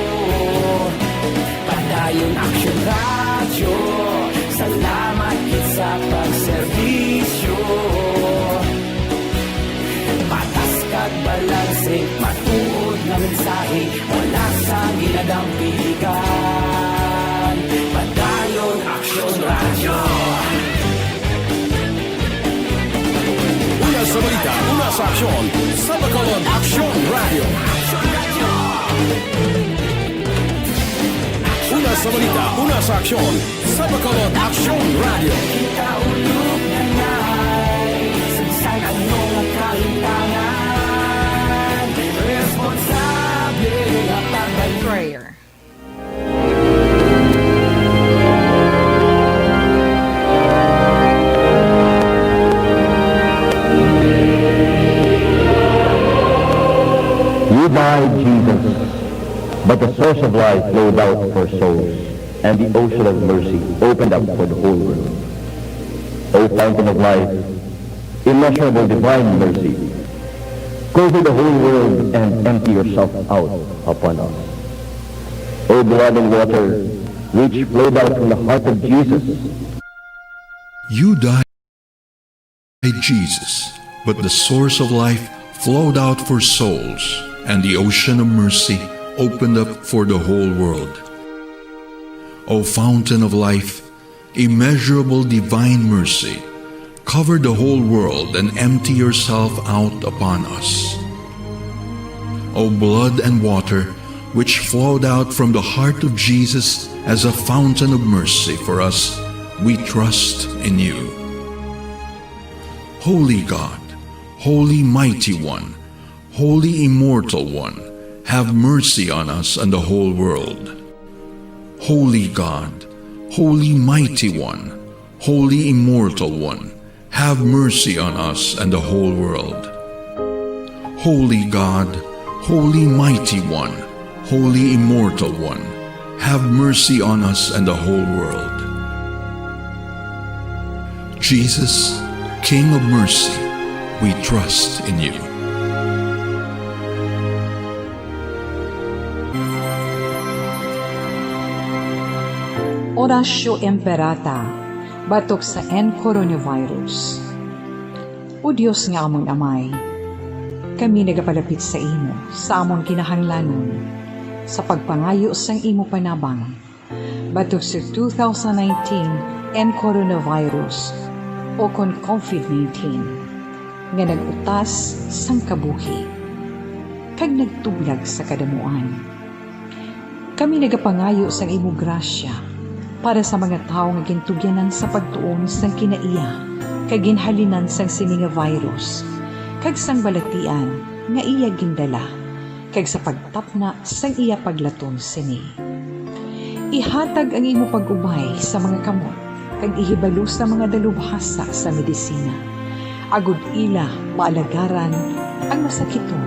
Padayon Aksyon Radyo, Pagserbisyo, patas kag balanse, matuod nga mensahe, wala sang ginadampigan. Padayon, Aksyon Radyo. Una sa balita, una sa aksyon, sa Bacolod, Aksyon Radyo. Una sa balita, una sa aksyon, sa Bacolod, Aksyon Radyo. Kita ulog na ngay, sa bisan ano nga kahintangan, responsable nga pagdal- Prayer. You died, Jesus, but the source of life flowed out for souls, and the ocean of mercy opened up for the whole world. O fountain of life, immeasurable divine mercy, cover the whole world and empty yourself out upon us. O blood and water, which flowed out from the heart of Jesus. You died, Jesus, but the source of life flowed out for souls, and the ocean of mercy opened up for the whole world. O fountain of life, immeasurable divine mercy, cover the whole world and empty yourself out upon us. O blood and water, which flowed out from the heart of Jesus as a fountain of mercy for us, we trust in you. Holy God, Holy Mighty One, Holy Immortal One, have mercy on us and the whole world. Holy God, Holy Mighty One, Holy Immortal One, have mercy on us and the whole world. Holy God, Holy Mighty One, Holy Immortal One, have mercy on us and the whole world. Jesus, King of mercy, we trust in you. Oratio Imperata, batok sa N coronavirus. O Dios nga amon Amay, kami nagapalapit sa imo sa amon kinahanglanon sa pagpangayo sang imo panabang batok sa two thousand nineteen N coronavirus, o kon COVID nineteen, nga nag-utas sang kabuhi kag nagtublag sa kadamuan. Kami nagapangayo sang imo grasya para sa mga tawo nga gintugyanan sa pagtuon sang kinaiya kag ginhalinan sang sini nga virus, kag sang balatian nga iya gindala, kag sa pagtapna sang iya paglaton sini. Ihatag ang imo pag-ubay sa mga kamot kag ihibalo sa mga dalubhasa sa medisina, agod ila maalagaran ang masakiton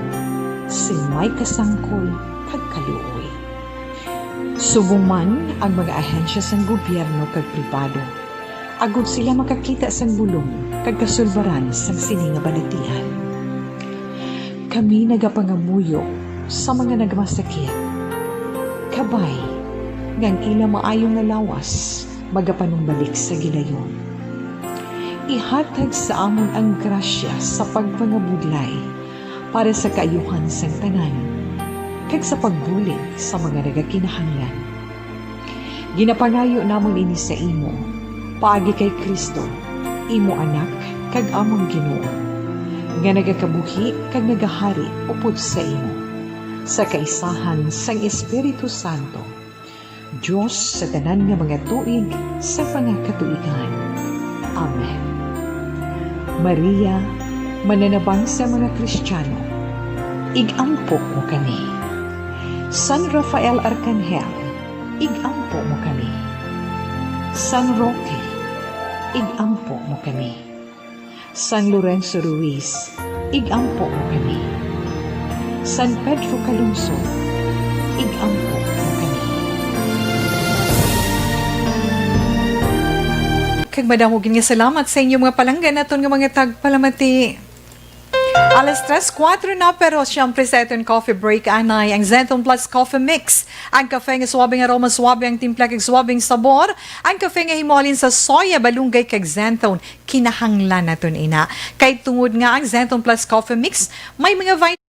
sing may kasangkol kag kaluoy. Subong man ang mga ahensya sang gobyerno kag pribado, agod sila makakita sang bulong kag kasulbaran sang sini nga balatian. Kami nagapangamuyo sa mga nagmasakit, kabay nga ang ila maayo nga lawas magapanumbalik sa gilayon. Ihatag sa amon ang grasya sa pagpangabudlay para sa kaayuhan sang tanan, kag sa pagbulig sa mga nagakinahanglan. Ginapangayo namon ini sa imo, paagi kay Cristo, imo Anak kag amon Ginoo, nga nagakabuhi kag nagahari upod sa imo, sa kaisahan sang Espiritu Santo, Dios sa tanan nga mga tuig sa mga katuigan. Amen. Maria, mananabang sa mga Kristiano, ig-ampo mo kami. San Rafael Arkanghel, ig-ampo mo kami. San Roque, ig-ampo mo kami. San Lorenzo Ruiz, ig-ampo mo kami. San Pedro Calungsod, ig-ampo mo kami. Kag madamo gid nga salamat sa inyo mga palangga naton nga mga tagpalamati. Alas tres kuwatro na, pero siyempre sa aton coffee break, anay ang Zenton Plus Coffee Mix. Ang kafe nga suabe nga aroma, suabe ang timpla, kag suabe ang sabor. Ang kafe nga himuhalin sa soya, balunggay, kag Zenton. Kinahanglan naton ina. Kay tungod nga ang Zenton Plus Coffee Mix may mga vitamin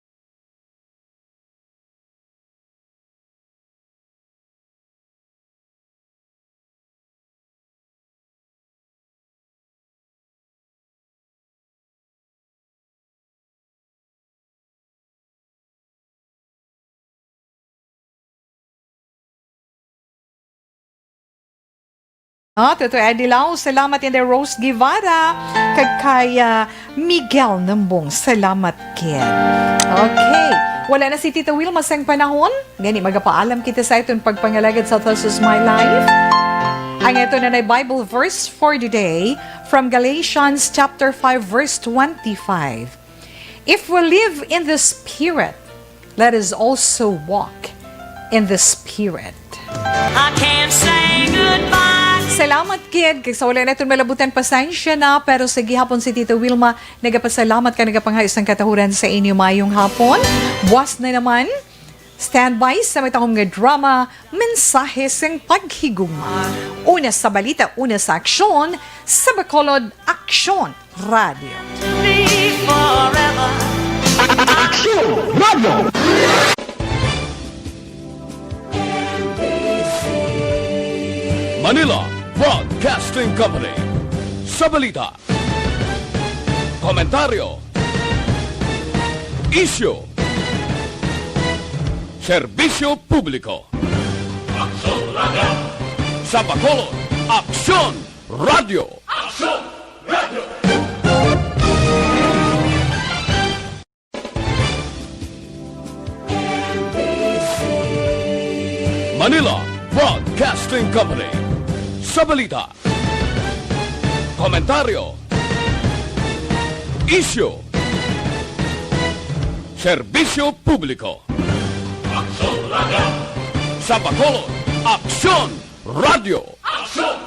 Ah, Tutoy Eddie Lau, salamat, and Rose Guevara, kag kay, ah, Miguel Nambong, salamat gid. Okay, wala na si Tita Wilma sang panahon, gani magapaalam kita sa aton pagpangalagad sa This Is My Life. Ang aton na Bible verse for the day from Galatians chapter five, verse twenty-five. If we live in the Spirit, let us also walk in the Spirit. I can't say goodbye. Salamat gid, kay sa wala naton malabutan, pasensya na, pero sa gihapon si Tita Wilma nagapasalamat kag nagapangayos sang katahuran sa inyo. Maayong hapon. Buwas na naman. Standby sa matahom nga drama, Mensahe sing Paghigugma. Una sa balita, una sa aksyon, sa Bacolod, Aksyon Radio. Aksyon Radio! Manila Broadcasting Company. Sa balita, komentaryo, isyu, serbisyo publiko. Aksyon Radio. Sa Bacolod, Aksyon Radio. Aksyon Radio. Manila Broadcasting Company. Sa balita, komentaryo, isyu, serbisyo publiko. Aksyon Radio. Sa Bacolod, Aksyon Radio. Aksyon